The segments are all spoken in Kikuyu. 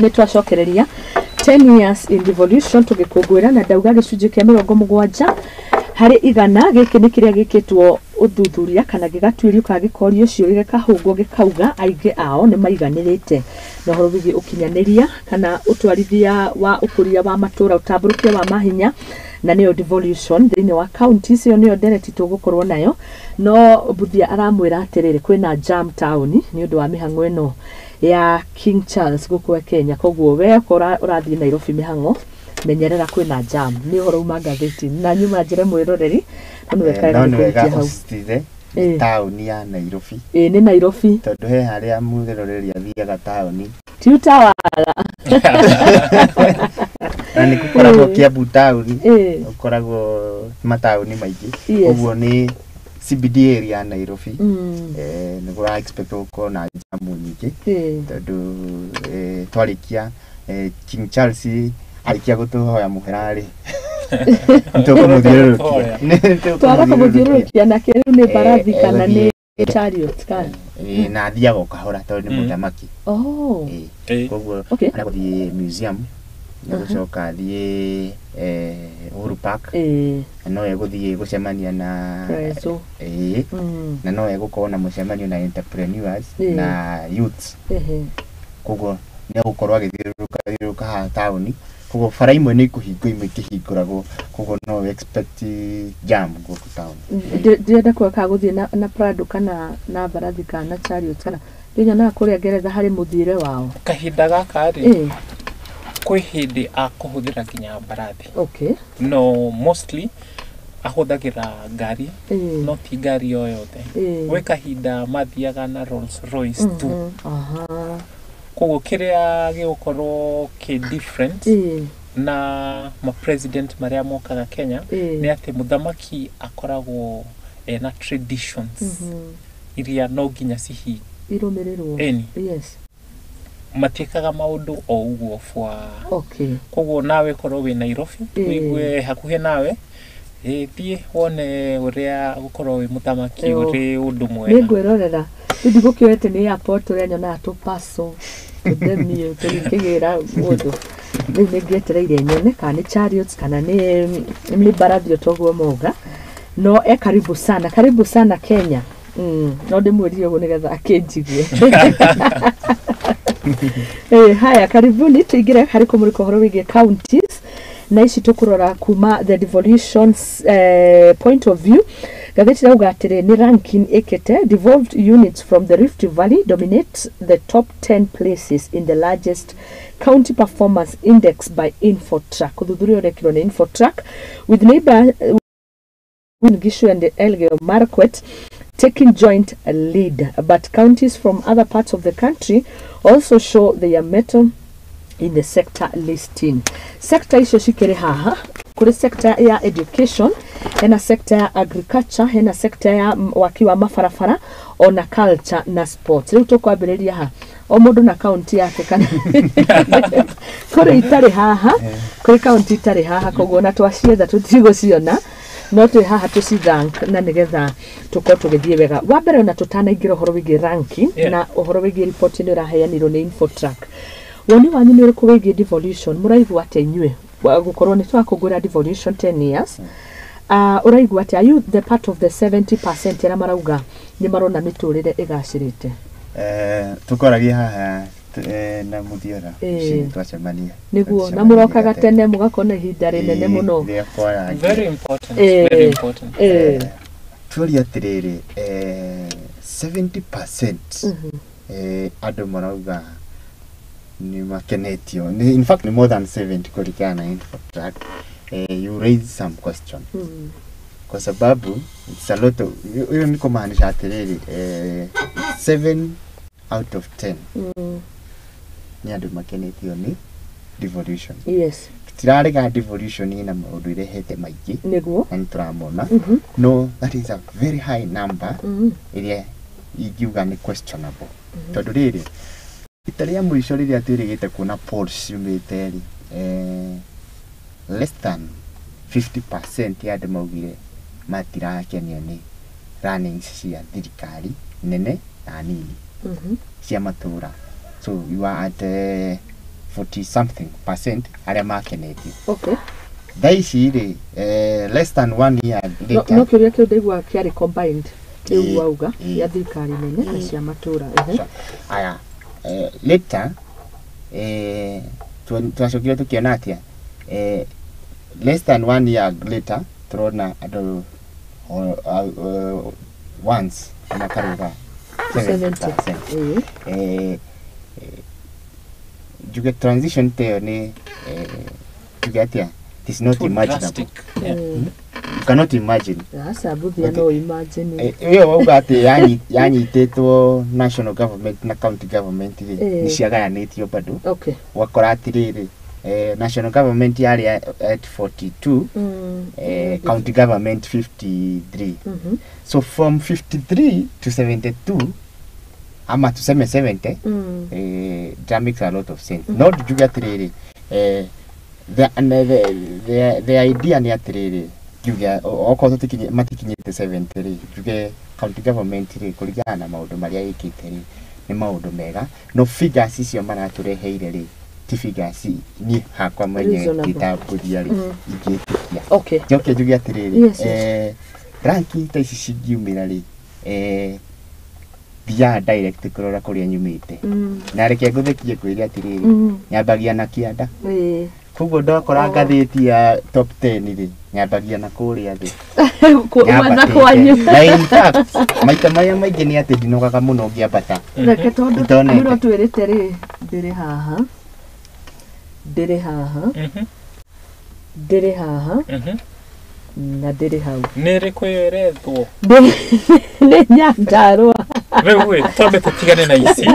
Nĩ twacokereria 10 years in devolution tũgĩkũngũĩra, na ndauga gĩcunjĩ kĩa 70% gĩkĩ nĩ kĩrĩa gĩkĩtwo ũthuthuria kana gĩgatuĩrio kana gĩkorio ciũria, gĩkahũngwo, gĩkauga aingĩ ao nĩ maiganĩrĩte na ũhoro wĩgiĩ ũkinyanĩria kana ũtwarithia wa ũkũria wa matũra, ũtambũrũkia wa mahinya, na nĩyo devolution thĩinĩ wa counties. Ĩyo nĩyo ndereti tũgũkorwo nayo. No Mbuthia aramwĩra atĩrĩrĩ, kwĩna jam taũni nĩ ũndũ wa mĩhang'o ĩno ya King Charles gũkũ Kenya. Koguo we okorwo ũrathiĩ Nairobi mĩhang'o, menyerera kwĩna jam. Nĩ ũhoro uma ngathĩti na nyuma njĩre mwĩroreri, no nĩ wega. No nĩ wega gũkũrikia hau. Ũcitithe. Taũni ya Nairobi. Ĩĩ, nĩ Nairobi. Tondũ he harĩa mwĩroreri athiaga taũni. Ti Utawala. Na nĩ gũkoragwo Kiambu taũni, gũkoragwo mataũni maingĩ. Ũguo nĩ CBD area ya Nairobi. Nĩ kũra expect gũkorwo na jamu nyingĩ, tondũ twarĩkia King Charles arĩkia gũtũhoya mũhera rĩ, nĩtũkũmũthiũrũrũkia. Twara kũmũthiũrũrũkia nake rĩu nĩ mbarathi kana nĩ chariot kana? Na athiaga o kahora tondũ nĩ mũthamaki. Oh. Koguo aragũthiĩ museum, nĩ gũcoka athiĩ Uhuru Park, na no egũthiĩ gũcemania na Prezo. Na no egũkorwo na mũcemanio na entrepreneurs na youths. Koguo nĩ egũkorwo agĩthiũrũrũka thiũrũrũka haha taũni. Koguo bara imwe nĩ ikũhingwo, imwe ikĩhingũragwo. Koguo no expect jam gũkũ taũni. Ndĩrenda kuoya kana gũthiĩ na Prado kana na mbarathi kana na chariot, kana ndĩnyonaga kũrĩa Ngeretha harĩ mũthiĩre wao. Kahinda gaka rĩ, kwĩ hĩndĩ akũhũthĩra nginya mbarathi. No mostly ahũthagĩra ngari, no ti ngari o yothe. Gwĩ kahinda mathiaga na Rolls Royce tu. Koguo kĩrĩa gĩgũkorwo kĩ different na ma president marĩa mokaga Kenya nĩ atĩ mũthamaki akoragwo ena traditions iria no nginya cihinge. Irũmĩrĩrwo. Ĩni. Matiĩkaga maũndũ o ũguo bwa. Koguo nawe korwo wĩ Nairobi, wĩigue hakuhĩ nawe, thiĩ wone ũrĩa gũkorwo wĩ mũthamaki ũrĩ ũndũ Nĩ mwega. Ngwĩrorera rĩu, ndigũkĩoĩ atĩ nĩ airport ũrĩa nyonaga tũpaco tũthemio tũgĩkĩgĩra mũndũ. Rĩu nĩ ngĩetereire nyone kana nĩ chariots kana nĩ mbarathi o toguo mauga. No e karibu sana, karibu sana Kenya. No ndĩmwĩrire ũguo nĩgetha akĩnjigue. Haya, karibuni tuingire harĩ kũmũrĩka ũhoro wĩgiĩ counties na ici tũkũrora kuma the devolutions point of view. Ngathĩti rauga atĩrĩ, nĩ ranking ĩkĩte devolved units from the Rift Valley dominate the top 10 places in the largest county performance index by Infotrack. Ũthuthuria ũrekirwo nĩ Infotrack, with neighbor Gishu and Elgeyo Marakwet taking joint lead, but counties from other parts of the country also show their mettle in the sector listing. Sector icio cikĩrĩ haha, kũrĩ sector ya education, hena sector ya agriculture, hena sector ya waki wa mabarabara, ona culture na sports. Rĩu tũkwambĩrĩria ha o mũndũ na kaunti yake, kana kũrĩ itarĩ haha? Kũrĩ kaunti itarĩ haha, koguo ona twacietha tũtigũciona, no twĩ haha tũcithank na nĩgetha tũkorwo tũgĩthiĩ wega. Wa mbere, ona tũtanaingĩra ũhoro wĩgiĩ ranking na ũhoro wĩgiĩ report ĩno ĩraheanirwo nĩ Infotrack, woni wanyu nĩ ũrĩkũ wĩgiĩ devolution? Mũraigua atĩa inyuĩ? Gũkorwo nĩ twakũngũĩra devolution 10 years, ũraigua atĩa? Are you the part of the 70% arĩa marauga nĩ marona mĩtũrĩre ĩgacĩrĩte? Tũkoragia haha na Mũthiora rũcinĩ twacemania. Nĩguo na Twacemania mũrokaga gatene. Tene mũgakona ihinda rĩnene mũno. Rĩa kwarangia. Very important. Very important. Tuoria atĩrĩrĩ, 70% andũ marauga nĩ makenetio. In fact, nĩ more than 70 kũringana na Infotrack. You raise some question kwa sababu it's a lot of, hiyo ni kumaanisha atĩrĩrĩ, 7 out of 10 nĩ andũ makenetio nĩ devolution. Tũtirarega devolution ĩna maũndũ ĩrehete maingĩ na nĩ tũramona, no that is a very high number ĩrĩa ingiuga nĩ questionable, tondũ rĩrĩ rita rĩa mũico rĩrĩa twĩrĩgĩte kuona polls ciumĩte rĩ, less than 50% ya andũ maugire matirakenio nĩ runnings cia thirikari nene na nini cia matũra. So you are at 40 something percent arĩa makenetio. Okay. Thaa ici rĩ, less than one year later, no kĩũria kĩu ndaigua kĩarĩ combined kĩu wauga ya thirikari nene na cia matũra. Aya, later twacokire tukiona atia, less than one year later turona andũ once makaruga 70%. Njuge transition teo ni njuge atia, it is not imaginable. You cannot imagine. Sasa buthi no imagine. Iyo wauga ati yanyitĩtwo national government na county government rĩ, nĩ ciagayanĩtio bado. Okay. Wakora atirĩrĩ, national government yarĩ at 42, county government 53. So from 53 to 72 ama tuseme 70, that makes a lot of sense. No njuge atirĩrĩ, the idea nĩ atirĩrĩ, njuge okorwo matikinyĩte 70 rĩ, njuge county government rĩ, kũringana na maũndũ marĩa ĩkĩte rĩ, nĩ maũndũ mega, no figures icio maratũreheire rĩ, ti figures niĩ hakwa mwenyewe ngĩtambũria rĩ, ingĩtĩkia. Okay. Njoke njuge atĩrĩrĩ, ranking ta ici cingiumĩra rĩ, thiaga direct kũrora kũrĩa nyumĩte. Na reke ngũthekie ngwĩre atĩrĩrĩ, nyambagia na kĩanda. Koguo ndakora ngathĩti ya top 10 rĩ, nyambagia na kũrĩa thĩ. Na kwanyu. Na in fact, maita marĩa maingĩ nĩ atĩ ndinogaga mũno ngĩambata. Reke tondũ mũno twĩrĩte rĩ, ndĩrĩ haha. Ndĩrĩ haha. Ndĩrĩ haha. Na ndĩrĩ hau. Nĩ ĩrĩkũ ĩyo ĩrethwo? Nĩ Nyandarũa. Rĩu ĩ, twambe tũtigane na ici.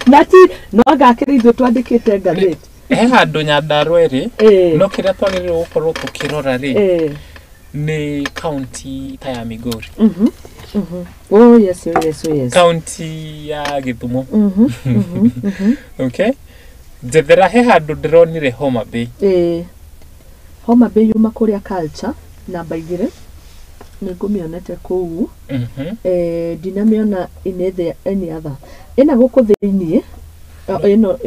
Na ti no ngakĩrĩ ithuĩ twandĩkĩte ngathĩti. He handũ Nyandarũa ĩrĩ, no kĩrĩa twagĩrĩirwo gũkorwo tũkĩrora rĩ, nĩ county ta ya Migori. Oh yes, oh yes, oh yes. County ya Gĩthumo. Okay. Njethera he handũ ndĩronire Homa Bay. Homa Bay yuma kũrĩa culture namba 2 nĩ ngũmĩonete kũu. Ndinamĩona in any other. Ĩna gũkũ thĩiniĩ, ĩno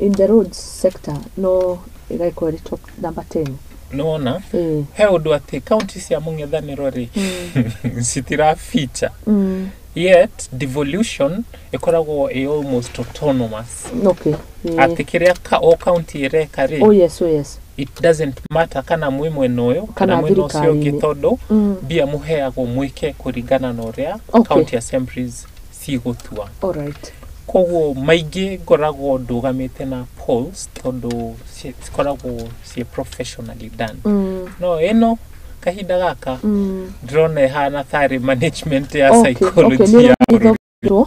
in the roads sector no ĩgagĩkorwo ĩrĩ top number 10. Nĩwona he ũndũ atĩ county cia mũng'ethanĩro rĩ, citira feature. Yet devolution ĩkoragwo ĩ almost autonomous. Okay. Atĩ kĩrĩa o county ĩreka rĩ, oh yes, oh yes, it doesn't matter kana mwĩ mwena ũyũ kana mwena ũcio ũngĩ, tondũ mbia mũheagwo mwĩke kũringana na ũrĩa county assemblies cigũtua. Alright. Koguo maingĩ ngoragwo ndũgamĩte na polls tondũ cikoragwo ciĩ professionally done. No ĩno kahinda gaka ndĩrona ĩhana tarĩ management ya psychology ya bũrũri.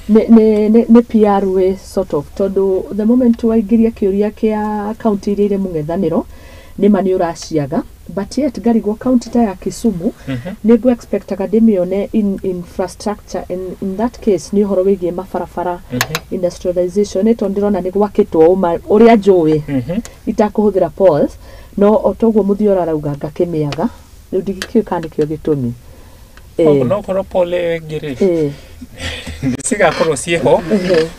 Nĩ PR way sort of, tondũ the moment waingĩria kĩũria kĩa county iria irĩ mũng'ethanĩro nĩ ma nĩ ũraciaga, but yet ngarigwo county ta ya Kisumu nĩ ngũ expectaga ndĩmĩone in infrastructure, in that case nĩ ũhoro wĩgiĩ mabarabara, industrialization, nĩ tondũ ndĩrona nĩ gwakĩtwo ũrĩa njũĩ itakũhũthĩra polls, no o toguo Mũthiora arauga ngakĩmĩaga rĩu ndingĩkĩũĩ kana nĩkĩo gĩtũmi. No korwo poll ĩyo ĩngĩ rĩ, cigakorwo ciĩho.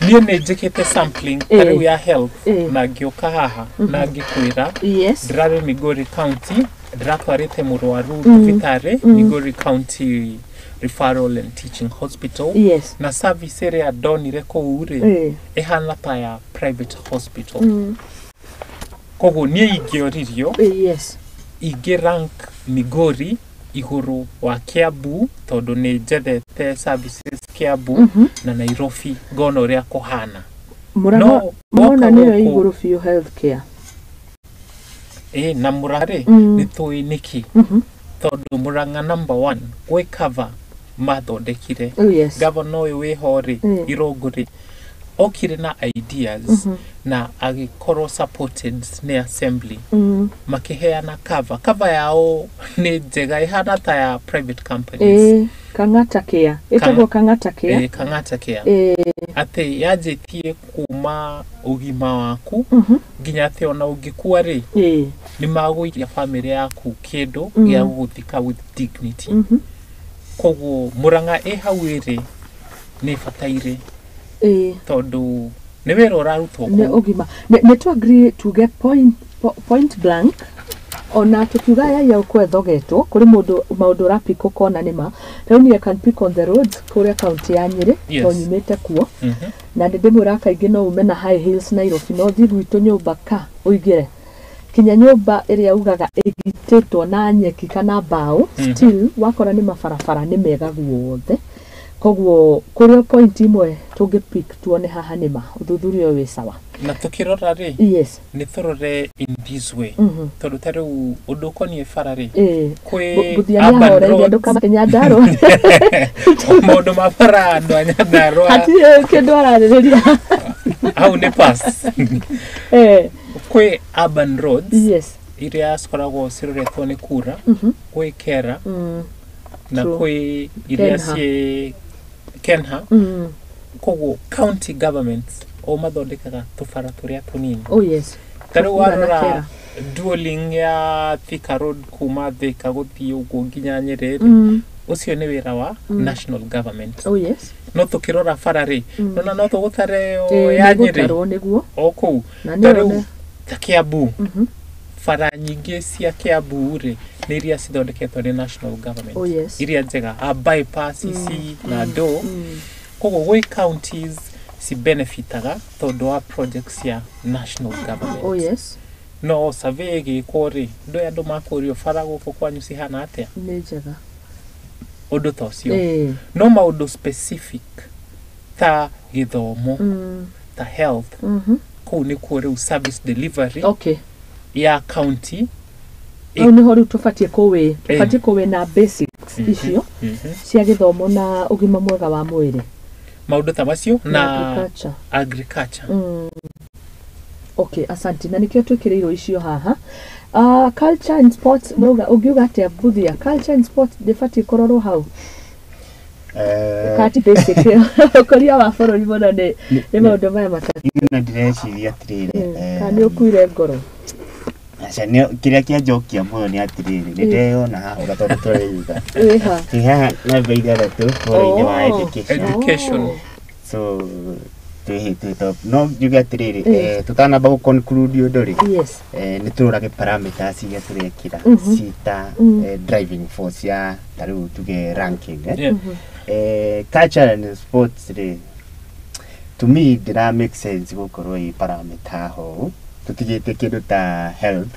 Niĩ nĩ njĩkĩte sampling ta rĩu ya health na ngĩũka haha na ngĩkwĩra ndĩrarĩ Migori County, ndĩratwarĩte mũrwaru thibitarĩ Migori County Referral and Teaching Hospital. Na service ĩrĩa ndonire kũu rĩ, ĩhana ta ya private hospital. Koguo niĩ ingĩoririo, ingĩ rank Migori igũrũ wa Kiambu tondũ nĩ njethete services Kiambu na Nairobi ngona ũrĩa kũhana. Mũrang'a nĩyo igũrũ biũ healthcare. Na Murang'a rĩ, nĩ tũĩ nĩkĩ, tondũ Murang'a number 1 gwĩ cover mathondekire. Governor ũyũ wĩho rĩ, Irũngũ rĩ, okire na ideas na agĩkorwo supported nĩ assembly, makĩheana cover. Cover yao nĩ njega, ĩhana ta ya private companies. Kang'ata Care. Ĩtagwo Kang'ata Care. Kang'ata Care. Atĩ yanjĩtie kuma ũgima waku nginya atĩ ona ũngĩkua rĩ, nĩ magũikia famĩlĩ yaku kĩndũ gĩa gũgũthika with dignity. Koguo Murang'a ĩ hau ĩrĩ nĩ ĩbataire, tondũ Nĩ wĩra ũrarutwo Nĩ kũu. ũgima nĩ tu agree tuge point blank, ona tukiuga yaya ũkwethogetwo kũrĩ mũndũ maũndũ ũrapick ũkona nĩ ma. Rĩu niĩ I can pick on the roads kũrĩa kaunti ya Nyĩrĩ, tondũ nyumĩte kuo, na nĩ ndĩmwĩra kaingĩ no ume na high heels Nairobi, no thiĩ gwitũ nyũmba ka ũingĩre kinya nyũmba ĩrĩa ugaga ĩgitĩtwo na nyeki kana mbaũ, still wakora nĩ mabarabara nĩ mega guothe. Koguo kũrĩ o point imwe tũngĩ pick tuone haha nĩ ma ũthuthuria ũyũ wĩ sawa. Na tũkĩrora rĩ, nĩ tũrore in this way, tondũ ta rĩu ũndũ ũkoniĩ bara rĩ, kwĩ Buthia nĩ urban ahoreire andũ roads. Kama Nyandarua. Maũndũ ma bara, andũ a Nyandarua hatirĩ kĩndũ ararĩrĩria. Hau nĩ pass. Kwĩ urban roads iria cikoragwo ciroretwo nĩ kura, gwĩ Kera, na kwĩ iria Kenha. Ciĩ Kenha. Koguo county governments o mathondekaga tũbara tũrĩa tũnini. Oh yes. Ta rĩu Kura na warora Kera. dualing ya Thika Road kuma Thika gũthiĩ ũguo nginya Nyĩrĩ rĩ, ũcio nĩ wĩra wa national government. Oh yes. No tũkĩrora bara rĩ, nona no tũgũtare o ya nĩ Nyĩrĩ gũtarwo nĩguo o kũu. Na Ta nĩ rĩu one ta Kiambu, bara nyingĩ cia Kiambu rĩ, nĩ iria cithondeketwo nĩ national government, Oh yes. iria njega, a bypass ici na ndũ. Koguo gwĩ counties ci benefitaga tondũ wa projects cia national government. Oh yes. No survey ĩgĩkwo rĩ, ndũĩ andũ makũrio bara gũkũ kwanyu cihana atĩa, Nĩ njega. Ũndũ ta ũcio. No maũndũ specific ta gĩthomo, ta health, kũu nĩkuo rĩu service delivery ya county. Hau nĩho rĩu tũbatiĩ kũwĩ na basics icio cia gĩthomo na ũgima mwega wa mwĩrĩ. Maũndũ ta macio na agriculture. Agriculture. Okay, asante. Na nĩkĩo twĩkĩrĩirwo icio haha. Culture and sports mauga, ũngiuga atĩa Buthia, culture and sports ndĩbatiĩ kũrorwo hau? Kati basic ũkũria wa bũrũri mũno nĩ maũndũ maya matatũ. Na ndĩreciria atĩrĩrĩ, Kana nĩ ũkuire ngoro? Aca, kĩrĩa kĩanjokia muoyo nĩ atĩrĩrĩ, nĩ ndeyona haha ũrĩa tondũ tũreiga Wĩha? Twĩ haha namba 6 ũhoro-inĩ wa education. Education. So twĩ top. No njuge atĩrĩrĩ, tũtanamba gũ conclude ũndũ rĩ, nĩ tũrorage parameters iria tũrekĩra cita driving force ya ta rĩu tuge ranking, eh? Culture and sports rĩ, to me ndĩra make sense gũkorwo ĩ parameter ho, tũtigĩte kĩndũ ta health,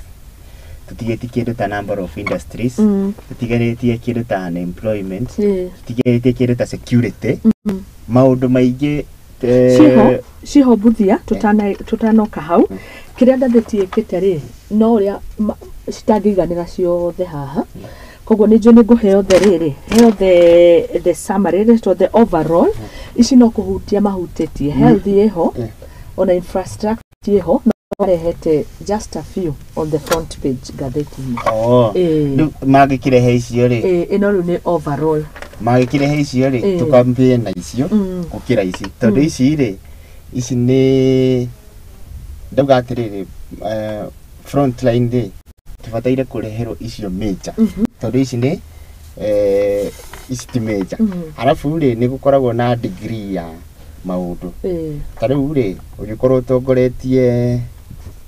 tũtigĩtie kĩndũ ta number of industries, tũtigarĩtie kĩndũ ta unemployment, tũtigarĩtie kĩndũ ta security, maũndũ maingĩ, Ciho Buthia, tũtanoka hau, kĩrĩa ngathĩti ĩkĩte rĩ, no ũrĩa citangĩiganĩra ciothe haha, koguo nĩ njũĩ nĩ ngũheo the rĩrĩ, heo the summary rĩtwo the overall. Ici no kũhutia mahutĩtie health ĩho, ona infrastructure ĩho, no marehete just a few on the front page ngathĩti-inĩ. Oh, rĩu mangĩkĩrehe icio rĩ, Ĩno rĩu nĩ overall. Mangĩkĩrehe icio rĩ, tũkampĩe na icio gũkĩra ici, tondũ ici rĩ, ici nĩ ndauga atĩrĩrĩ, front line rĩ, tũbataire kũreherwo icio major, tondũ ici nĩ ici ti major. Arabu rĩ, nĩ gũkoragwo na degree ya maũndũ. Ta rĩu rĩ, ũngĩkorwo ũtongoretie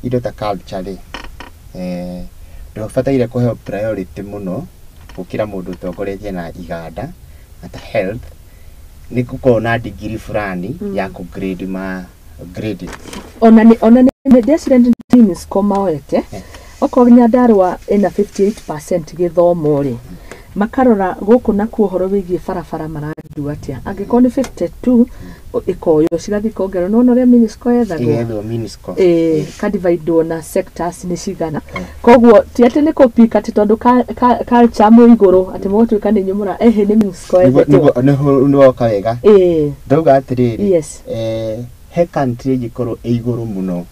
indo ta culture rĩ, ndũbataire kũheo priority mũno gũkĩra mũndũ ũtongoretie na iganda na ta health. Nĩ gũkorwo na degree fulani ya kũ grade ma grade. Ona nĩ ndeciria nĩ Minisco maoete okorwo Nyandarua ĩna 58% gĩthomo rĩ, makarora gũkũ nakuo ũhoro wĩgiĩ barabara marandu atĩa. Angĩkorwo nĩ 52, ĩkoywo cigathiĩ kongerwo nona ũrĩa Minisco yethagwo. Ĩgethwo Minisco. Ĩĩ, kadivaidwo na sectors nĩ cigana. Koguo ti atĩ nĩ kũpika atĩ tondũ culture mwĩ igũrũ atĩ mũgũtuĩka nĩ inyuĩ mũra ĩhĩ nĩ Minisco yethetwo. Nĩguo nĩwoka wega. Ndauga atĩrĩrĩ, he country ĩngĩkorwo ĩ igũrũ mũno,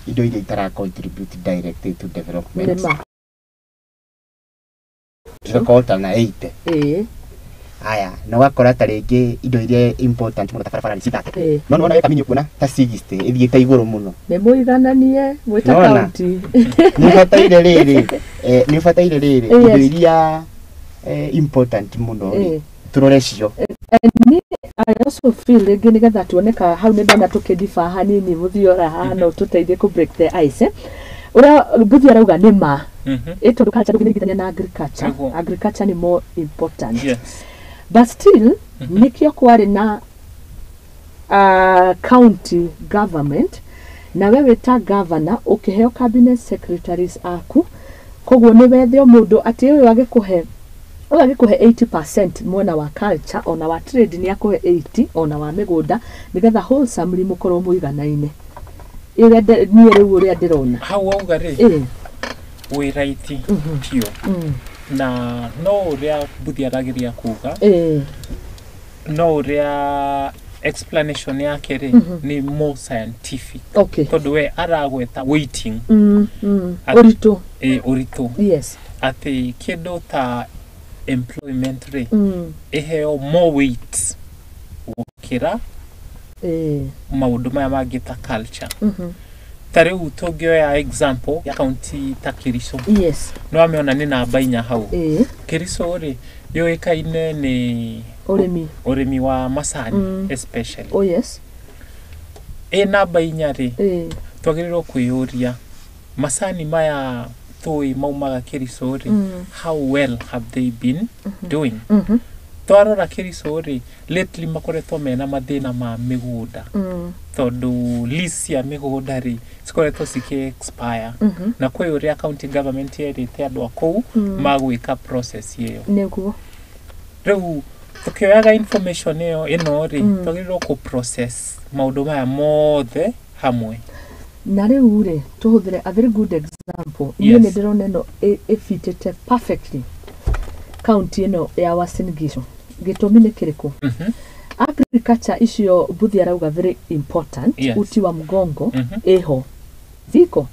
indo iria itara contribute directly to development, Nĩma. Ĩgakorwo ta na 80. Aya, na ũgakora ta rĩngĩ indo iria important mũno ta barabara nĩ cithate, no nĩwona weka minyi kuona ta 60 ĩthiĩte igũrũ mũno. Nĩ mũigananie mwĩta Nĩwona? county. Nĩ ũbataire rĩrĩ, nĩ ũbataire rĩrĩ, indo iria important mũno rĩ, tũrore cio. Ni I also feel rĩngĩ nĩgetha tuone ka hau nĩ ndona tũkĩndiba hanini Muthiora haha no tũteithie kũ break the ice, eh? Ũrĩa Mbuthi arauga nĩ ma ĩ tondũ culture ndũngĩringithania na agriculture. Agriculture nĩ more important. But still nĩkĩo kwarĩ na county government, na we wĩ ta governor ũkĩheo cabinet secretaries aku, koguo nĩ wethe o mũndũ atĩ ũyũ agĩkũhe 80% mwena wa culture, ona wa trade nĩ akũhe 80, ona wa mĩgũnda, nĩgetha wholesomely mũkorwo mũiganaine. Ĩrĩa niĩ rĩu ũrĩa ndĩrona. Hau wauga rĩ, wĩ right biũ, na no ũrĩa Mbuthi arageria kuga, no ũrĩa explanation yake rĩ nĩ more scientific, tondũ we aragweta weighting. Ũritũ. Ĩ, ũritũ. Atĩ kĩndũ ta employment rĩ, ĩheo more weight gũkĩra maũndũ maya mangĩ ta culture. Ta rĩu tũngĩoya example ya kaunti ta Kericho, nĩ wamĩona nĩ namba 4 hau. Kericho rĩ, yũĩkaine nĩ ũrĩmi. Ũrĩmi wa macani, especially. Oh yes. Ĩ namba 4 rĩ, twagĩrĩirwo kwĩyũria, macani maya tũĩ maumaga Kericho rĩ, how well have they been doing? Twarora Kericho rĩ, lately makoretwo mena mathĩna ma mĩgũnda, tondũ lease cia mĩgũnda rĩ cikoretwo cikĩ expire, na kwĩ ũrĩa county government yerĩte andũ a kũu magwĩka process ĩyo. Rĩu tũkĩoyaga information ĩyo ĩno rĩ, twagĩrĩirwo kũ process maũndũ maya mothe hamwe. Na rĩu rĩ, tũhũthĩre a very good example. Niĩ nĩ ndĩrona ĩno ĩfitĩte perfectly county ĩno ya Uasin Gishu. Gĩtũmi nĩ kĩrĩkũ? Agriculture icio Mbuthi arauga very important, uti wa mgongo, ĩho ziko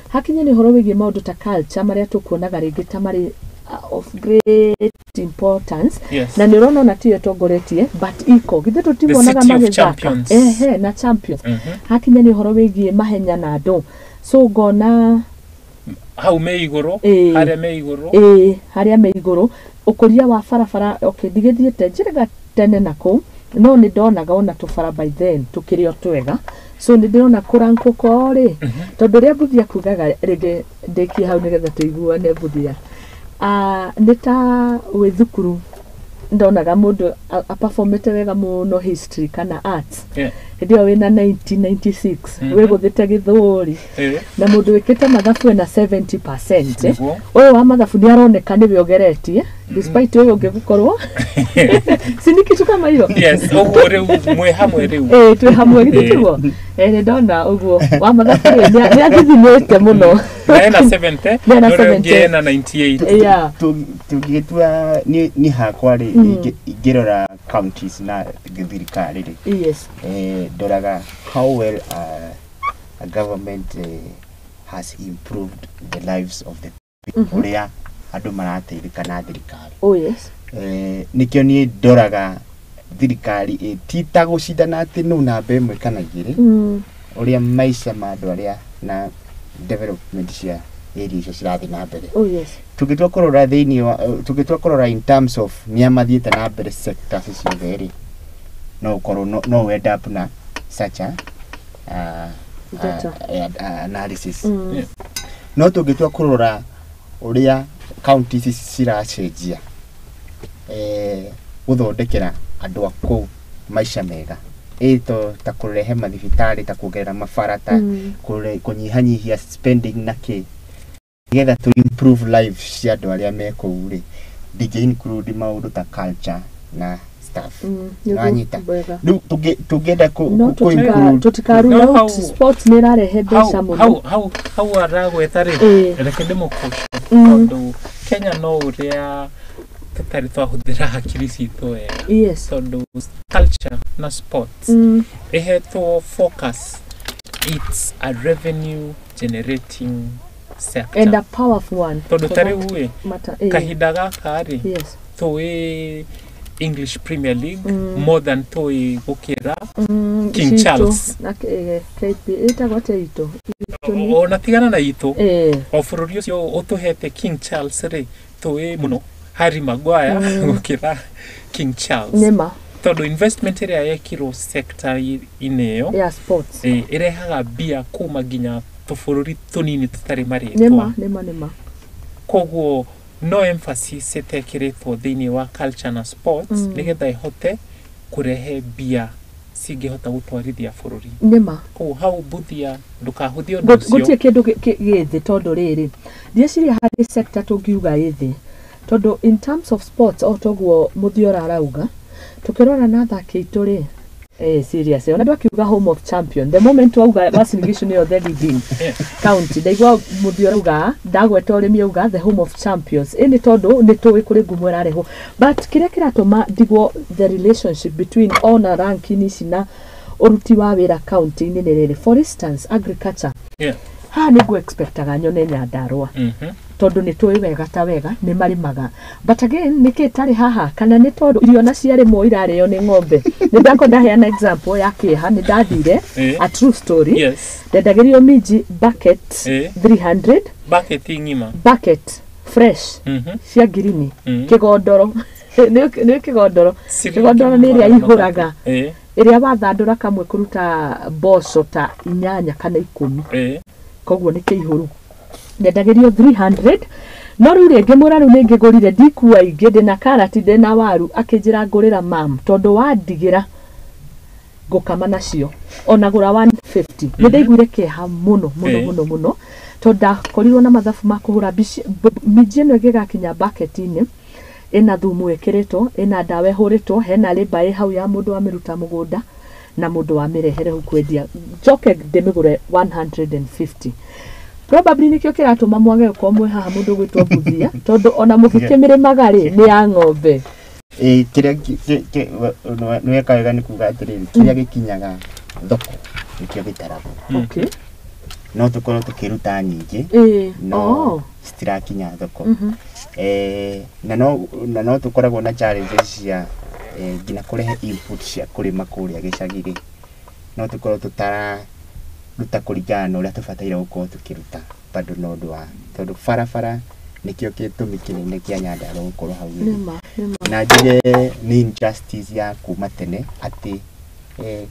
hakinya nĩ ũhoro wĩgiĩ maũndũ ta culture marĩa tũkuonaga rĩngĩ ta marĩ of great importance, na nĩ ũrona ona tiyo ĩtongoretie, but iko githĩ tũtimonaga City of magĩthaka Champions. Ehe, na champions. Hakinya nĩ ũhoro wĩgiĩ mahenya na andũ, so ngona Hau me igũrũ. Harĩa me igũrũ. Ĩĩ, harĩa me igũrũ, ũkũria wa barabara. Okay, ndigĩthiĩte njĩrĩga tene na kũu, no nĩ ndonaga ona tũbara by then tũkĩrĩ o twega, so nĩ ndĩrona kũrankwo kwao rĩ, tondũ ũrĩa Mbuthia kugaga rĩngĩ, ndĩkie hau nĩgetha tũiguane. Mbuthia, nĩ ta wĩ thukuru ndonaga mũndũ aperformĩte wega mũno history kana arts, hĩndĩ ĩyo wĩna 1996, wĩgũthĩte gĩthũri, na mũndũ wĩkĩte mathabu ena 70%, eh? Ũyũ wa mathabu nĩ aroneka nĩwe ũgeretie despite ũyũ ũngĩ gũkorwo si ni kitu kama hiyo? Yes, ũguo rĩu mwĩ hamwe rĩu. Ĩĩ, twĩ hamwe, githĩ tiguo? Ĩĩ, nĩ ndona ũguo wa mathabu rĩ nĩ athithimĩte mũno. Na ena 70. Na ena na ũrĩa ũngĩ 70. Ena 98. Tũngĩgĩtua ni hakwa rĩ, ingĩrora counties na thirikari rĩ, ndoraga how well a government has improved the lives of the people, ũrĩa andũ marateithĩka na thirikari. Nĩkĩo niĩ ndoraga thirikari ĩ ti ta gũcindana atĩ nũ namba 1 kana 2, ũrĩa maica ma andũ arĩa na development cia area icio cirathiĩ na mbere. Tũngĩtua kũrora thĩinĩ wa, tũngĩtua kũrora in terms of nĩa mathiĩte na mbere sectors ciothe rĩ, no ũkorwo no end up na such a Data. Analysis. No tũngĩtua kũrora ũrĩa county ici ciracenjia, gũthondekera andũ a kũu maica mega, ĩ to ta kũrehe mathibitarĩ, ta kuongerera mabara, ta kũnyihanyihia spending na kĩ, nĩgetha to improve life cia andũ arĩa me kũu rĩ, ndingĩ include maũndũ ta culture na stuff. Nĩwanyita? Wega. Rĩu tũngĩenda no kũ include tũtikarule No, out sports nĩ ĩrarehe mbeca hau mũno. Hau aragweta rĩ, reke ndĩmũkũce, tondũ Kenya no ũrĩa tũtarĩ twahũthĩra hakiri citũ wega, tondũ culture na sports ĩhetwo focus, it's a revenue generating sector. And a powerful one. Tondũ ta rĩu ĩ, Mata, kahinda gaka rĩ, tũĩ English Premier League more than tũĩ gũkĩra King citũ, Charles. Na KP ĩtagwo atĩa itũ? Itũ Ona tigana na itũ, o bũrũri ũcio ũtũhete King Charles rĩ, tũĩ mũno Harry Maguire gũkĩra King Charles. Nĩma. Tondũ investment ĩrĩa yekirwo sector-inĩ ĩyo ya sports ĩrehaga mbia kuma nginya tũbũrũri tũnini tũtarĩ marĩtwa. Nĩma nĩma nĩma. Koguo no emphasis ĩtekĩrĩtwo thĩinĩ wa culture na sports nĩgetha ĩhote kũrehe mbia cingĩhota gũtwarithia bũrũri. Nĩma. Koguo hau Mbuthia ndũkahũthie ũndũ ũcio. Gũtirĩ kĩndũ gĩ thĩ tondũ rĩrĩ ndieciria harĩ sector tũngiuga ĩ thĩ tondũ in terms of sports o toguo Mũthiora arauga tũkĩrora na athaki aitũ rĩ serious ona andũ akiuga home of champion the moment wauga Uasin Gishu nĩyo the leading county ndaigua Mũthiora auga ndagweta ũrĩmi auga the home of champions ĩ nĩ tondũ nĩ tũĩ kũrĩ ngumo ĩrarehwo but kĩrĩa kĩratũma ndigwo the relationship between ona ranking ici na ũruti wa wĩra county-inĩ nĩ rĩrĩ for instance agriculture haha nĩ ngũ expectaga nyone Nyandarua tondũ nĩ tũĩ wega ta wega nĩ marĩmaga but again nĩkĩ tarĩ haha kana nĩ tondũ irio na ciarĩmwo irarĩo nĩ ng'ombe nĩ ndakwa ndaheana example ya kĩeha nĩ ndathire a true story ndendagĩrio minji bucket 300 Bucket ng'ima. Bucket fresh cia ngirini kĩgondoro nĩ kĩgondoro kĩgondoro nĩ ĩrĩa ihũraga ĩrĩa wathandũra kamwe kũruta mboco ta 8 kana 10 koguo nĩ kĩihũru ndendagĩrio 300 no rĩu rĩngĩ mũra rĩu nĩ ngĩgũrire ndikua ingĩ ndĩna karati ndĩna waru akĩnjĩra ngũrĩra mam tondũ wandigĩra ngũkama nacio ona gũra 150 nĩ ndaiguire kĩeha mũno mũno mũno mũno tondũ ndakorirwo na mathabu ma kũhũra minji ĩno ĩngĩgakinya bucket-inĩ ĩna thumu ĩkĩrĩtwo ĩna ndawa ĩhũrĩtwo hena labour ĩ hau ya mũndũ wamĩruta mũgũnda na mũndũ wamĩrehere hau kwendia njoke ndĩmĩgũre 150 probably nĩkĩo kĩratũma mwage gũkorwo mwĩ haha mũndũ gwĩtwo Mbuthia tondũ ona mũgĩkĩmĩrĩmaga rĩ nĩ ya ng'ombe. Kĩrĩa nĩweka wega nĩ kuga atĩrĩrĩ kĩrĩa gĩkinyaga thoko nĩkĩo gĩtaragwo. No tũkorwo tũkĩruta nyingĩ no citirakinya thoko. Na no tũkoragwo na challenges cia nginya kũrehe input cia kũrĩma kũrĩa gĩcagi-rĩ no tũkorwo tũtararuta kũringana na ũrĩa tũbataire gũkorwo tũkĩruta bado no ũndũ wa tondũ barabara nĩkĩo gĩtũmi kĩnene kĩa Nyandarua gũkorwo hau ĩrĩ. Na njuge nĩ injustice ya kuma tene atĩ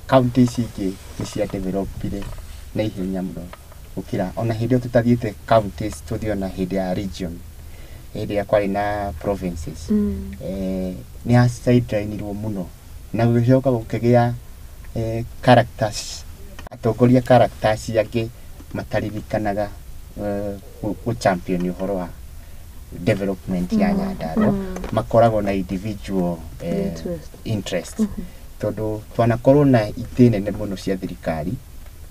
county ici ingĩ nĩ cia developire na ihenya mũno gũkĩra ona hĩndĩ ĩyo tũtathiĩte counties tũthiĩ ona hĩndĩ ya region hĩndĩ ĩrĩa kwarĩ na provinces nĩ ya sidelinirwo mũno na gũgĩcoka gũkĩgĩa characters atongoria characters angĩ mataririkanaga gũ champion ũhoro wa development ya Nyandarua makoragwo na individual interest tondũ twanakorwo na itĩ nene mũno cia thirikari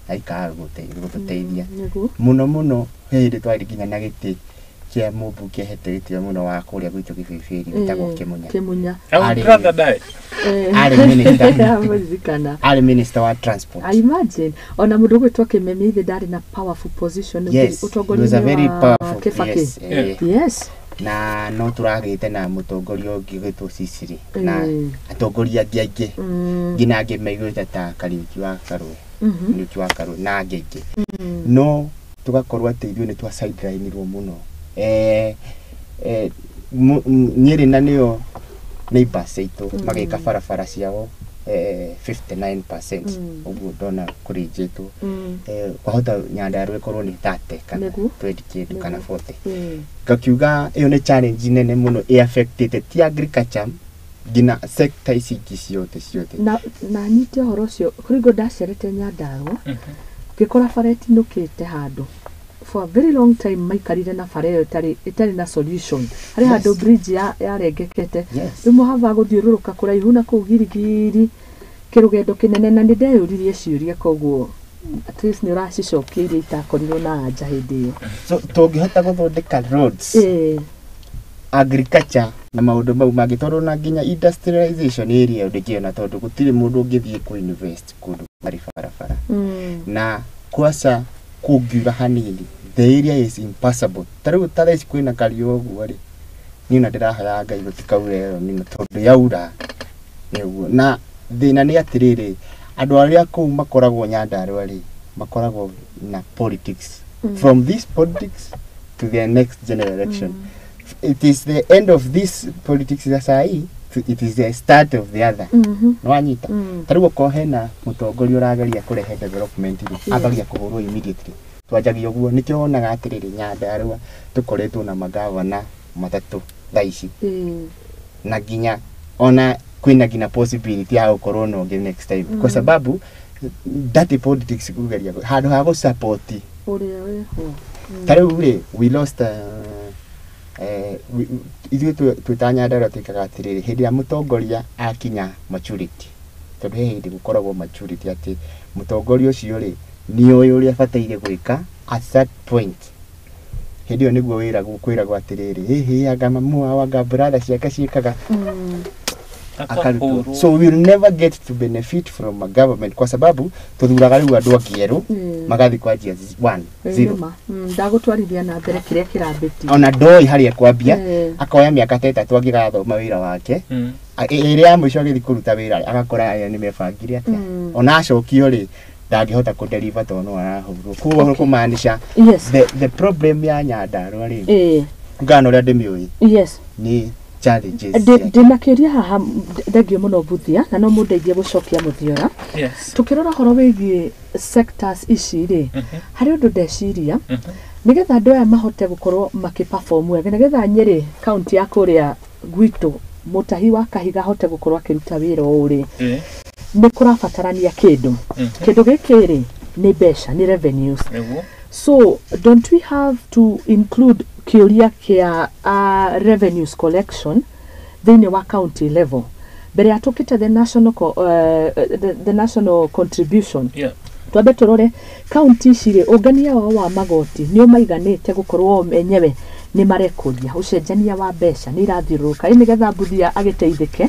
na ikaga gũtũteithia mũno mũno he hĩndĩ twarĩ nginya na gĩtĩ kĩa mũmbunge ahete gĩtĩo mũno wa kũrĩa gwitũ Kĩbĩbĩri wĩtagwo Kĩmunya. Kĩmunya. Arĩ minister. Arĩ minister wa transport. I imagine ona mũndũ ũgwĩtwo Kĩmemia ithe ndarĩ na powerful position ũtongoria-inĩ wa Kĩbakĩ. Yes. Na no tũragĩte na mũtongoria ũngĩ ũgwĩtwo Ciciri na atongoria angĩ aingĩ nginya angĩ maiguĩte ta Kariũki wa Karũe. Kariũki wa Karũe na angĩ aingĩ. No tũgakorwo atĩ ithuĩ nĩ twa sidelinirwo mũno. Nyĩrĩ na nĩyo neighbors aitũ magĩka barabara ciao 59% ũguo ndona kũrĩnjĩtwo kwahota Nyandarua ĩkorwo nĩ 30 kana 20 kĩndũ kana 40 ngakiuga ĩyo nĩ challenge nene mũno ĩ affectĩte ti agriculture nginya sector ici ingĩ ciothe ciothe na nyite ũhoro ũcio kũringwo ndacerete Nyandarua ngĩkora bara ĩtinũkĩte handũ for a very long time maikarire na bara ĩyo ĩtarĩ na solution harĩ handũ bridge yarengekete rĩu mũhava gũthiũrũrũka kũraihu na kũu girigiri kĩrũgendo kĩnene na nĩ ndeyũririe ciũria koguo at least nĩ ũracicokia iria itakorirwo na anja hĩndĩ ĩyo. So tũngĩhota gũthondeka roads agriculture na maũndũ mau mangĩ tondũ na nginya industrialization area ndĩngĩona tondũ gũtirĩ mũndũ ũngĩthiĩ kũ invest kũndũ gũtarĩ barabara na kwaca kũngiura hanini the area is impassable ta rĩu ta thaa ici kwĩna kariũa ũguo rĩ niĩ ona ndĩrahoya Ngai gũtikaure ĩyo nino tondũ yaura nĩ ũguo na thĩna nĩ atĩrĩrĩ andũ arĩa kũu makoragwo Nyandarua rĩ makoragwo na politics from this politics to the next general election. It is the end of this politics ya sahi It is the start of the other. Nĩwanyita? Ta rĩu okorwo hena mũtongoria ũrageria kũrehe development rĩ, ambagia kũhũrwo immediately. Twanjagia ũguo, nĩkĩo wonaga atĩrĩrĩ, Nyandarũa tũkoretwo na magavana matatũ thaa ici, na nginya ona kwĩna nginya possibility ya gũkorwo na ũngĩ next time, kwa sababu dirty politics, kugeria handũ ha gũ-support ũrĩa wĩho. Ta rĩu rĩ, we lost ithuĩ twĩ ta Nyandarũa twĩkaga atĩrĩrĩ, hĩndĩ ĩrĩa mũtongoria akinya maturity, tondũ he hĩndĩ gũkoragwo maturity atĩ mũtongoria ũcio rĩ, nĩ oĩ ũrĩa abataire gwĩka at that point. Hĩndĩ ĩyo nĩguo wĩragwo, kwĩragwo atĩrĩrĩ, hĩhĩ, anga mamu wao, anga brother ciake ciĩkaga, akarutwo. Akahũrwo. So we will never get to benefit from a government, kwa sababu tuthuraga rĩu andũ angĩ erũ, magathiĩ kwanjia one zero. Nĩma. Ndagũtwarithia na mbere kĩrĩa kĩrambĩtie. Ona ndoĩ harĩa ekwambia. Akoya mĩaka ta 3 angĩgathoma wĩra wake. Ĩrĩa ya mũico agĩthiĩ kũruta wĩra rĩ, agakora aya nĩ mebangire atĩa. Ona acokio rĩ, ndangĩhota kũdeliver tondũ no arahũrwo. Koguo kũmaanisha the problem ya Nyandarũa rĩ, kũringana na ũrĩa ndĩmĩũĩ, nĩ challenges ciake. Ndĩna kĩũria haha, thengio mũno Mbuthia, na no mũndeithie gũcokia mũthiora. Tũkĩrora ũhoro wĩgiĩ sectors ici rĩ, harĩ ũndũ ndeciria, nĩgetha andũ aya mahote gũkorwo makĩ-perform wega, nĩgetha Nyĩrĩ kaunti ya kũrĩa gwitũ, mũtahi wa Kahiga ahote gũkorwo akĩruta wĩra ũũ rĩ, nĩ kũrabatarania kĩndũ. Kĩndũ gĩkĩ rĩ, nĩ mbeca, nĩ revenues. So don't we have to include kĩũria kĩa revenues collection thĩinĩ wa county level mbere ya tũkĩte the national contribution? Twambe tũrore kaunti ici rĩ, ũngania wao wa magoti nĩ ũmaiganĩte gũkorwo o menyewe nĩ marekũria ũcenjania wa mbeca nĩ irathiũrũrũka ĩ, nĩgetha Mbuthia agĩteithĩke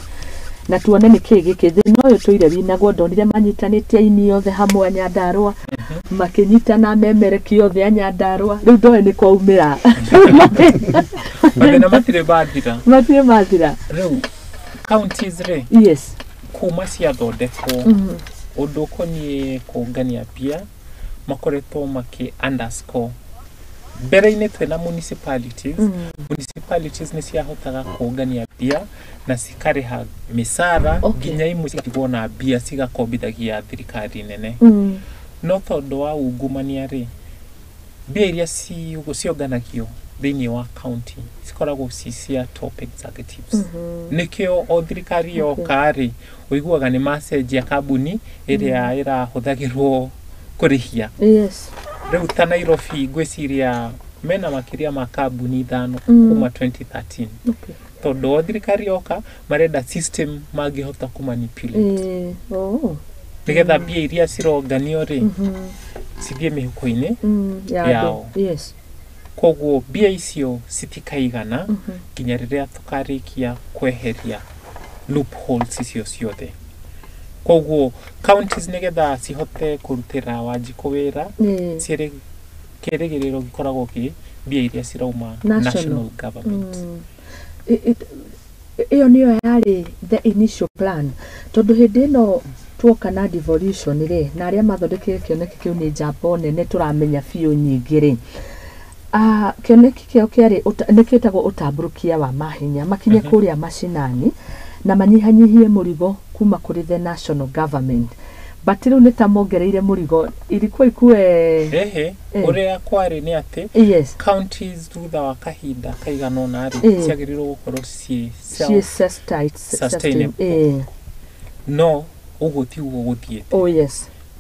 na tuone nĩ kĩĩ gĩkĩ thĩna ũyũ tũire winagwo. Ndonire manyitanĩte aini othe hamwe a Nyandarũa, makĩnyitana memereki othe a Nyandarũa. Rĩu ndoĩ nĩ kwaumĩra. Mathĩna matirĩ mathira. Matirĩ mathira. Rĩu counties rĩ, kuma ciathondekwo, ũndũ ũkoniĩ kũngania mbia makoretwo makĩ underscore. Mbere-inĩ twĩna municipalities. Municipalities nĩ ciahotaga kũngania mbia na cikarĩha mĩcara, nginya imwe cigatigwo na mbia cigakombithagia thirikari nene. No tondũ wa ungumania rĩ, mbia iria cionganagio thĩinĩ wa county cikoragwo ci cia top executives. Nĩkĩo o thirikari yoka rĩ, ũiguaga nĩ macenjia kambuni ĩrĩa ĩrahũthagĩrwo kũrĩhia. Rĩu ta Nairobi, ngwĩciria mena makĩria ma kambuni 5 kuma 2013, tondũ o thirikari yoka marenda system mangĩhota kũmanipulate nĩgetha mbia iria cironganio rĩ, cithiĩ mĩhuko-inĩ ya andũ. yao. Koguo mbia icio citikaigana nginya rĩrĩa tũkarĩkia kweheria loopholes icio ciothe. Koguo counties, nĩgetha cihote kũrutĩra Wanjikũ wĩra, ciĩrĩ kĩrĩgĩrĩro gĩkoragwo kĩ mbia iria cirauma national. National government. Ĩyo nĩyo yarĩ the initial plan, tondũ hĩndĩ ĩno tuoka na devolution rĩ, na arĩa mathondekire kĩoneki kĩu nĩ njambo nene tũramenya biũ nyingĩ rĩ, kĩoneki kĩao kĩarĩ nĩ kĩtagwo ũtambũrũkia wa mahinya, makinye kũrĩa macinani na manyihanyihie mũrigo kuma kũrĩ the national government, but rĩu nĩ ta mongereire mũrigo, ilikuwa ikue. Ehe. Ũrĩa kwarĩ nĩ atĩ counties thutha wa kahinda kaigana ũna rĩ, ciagĩrĩirwo gũkorwo ciĩ ciĩ sustainable. No ũguo tiguo gũthiĩte.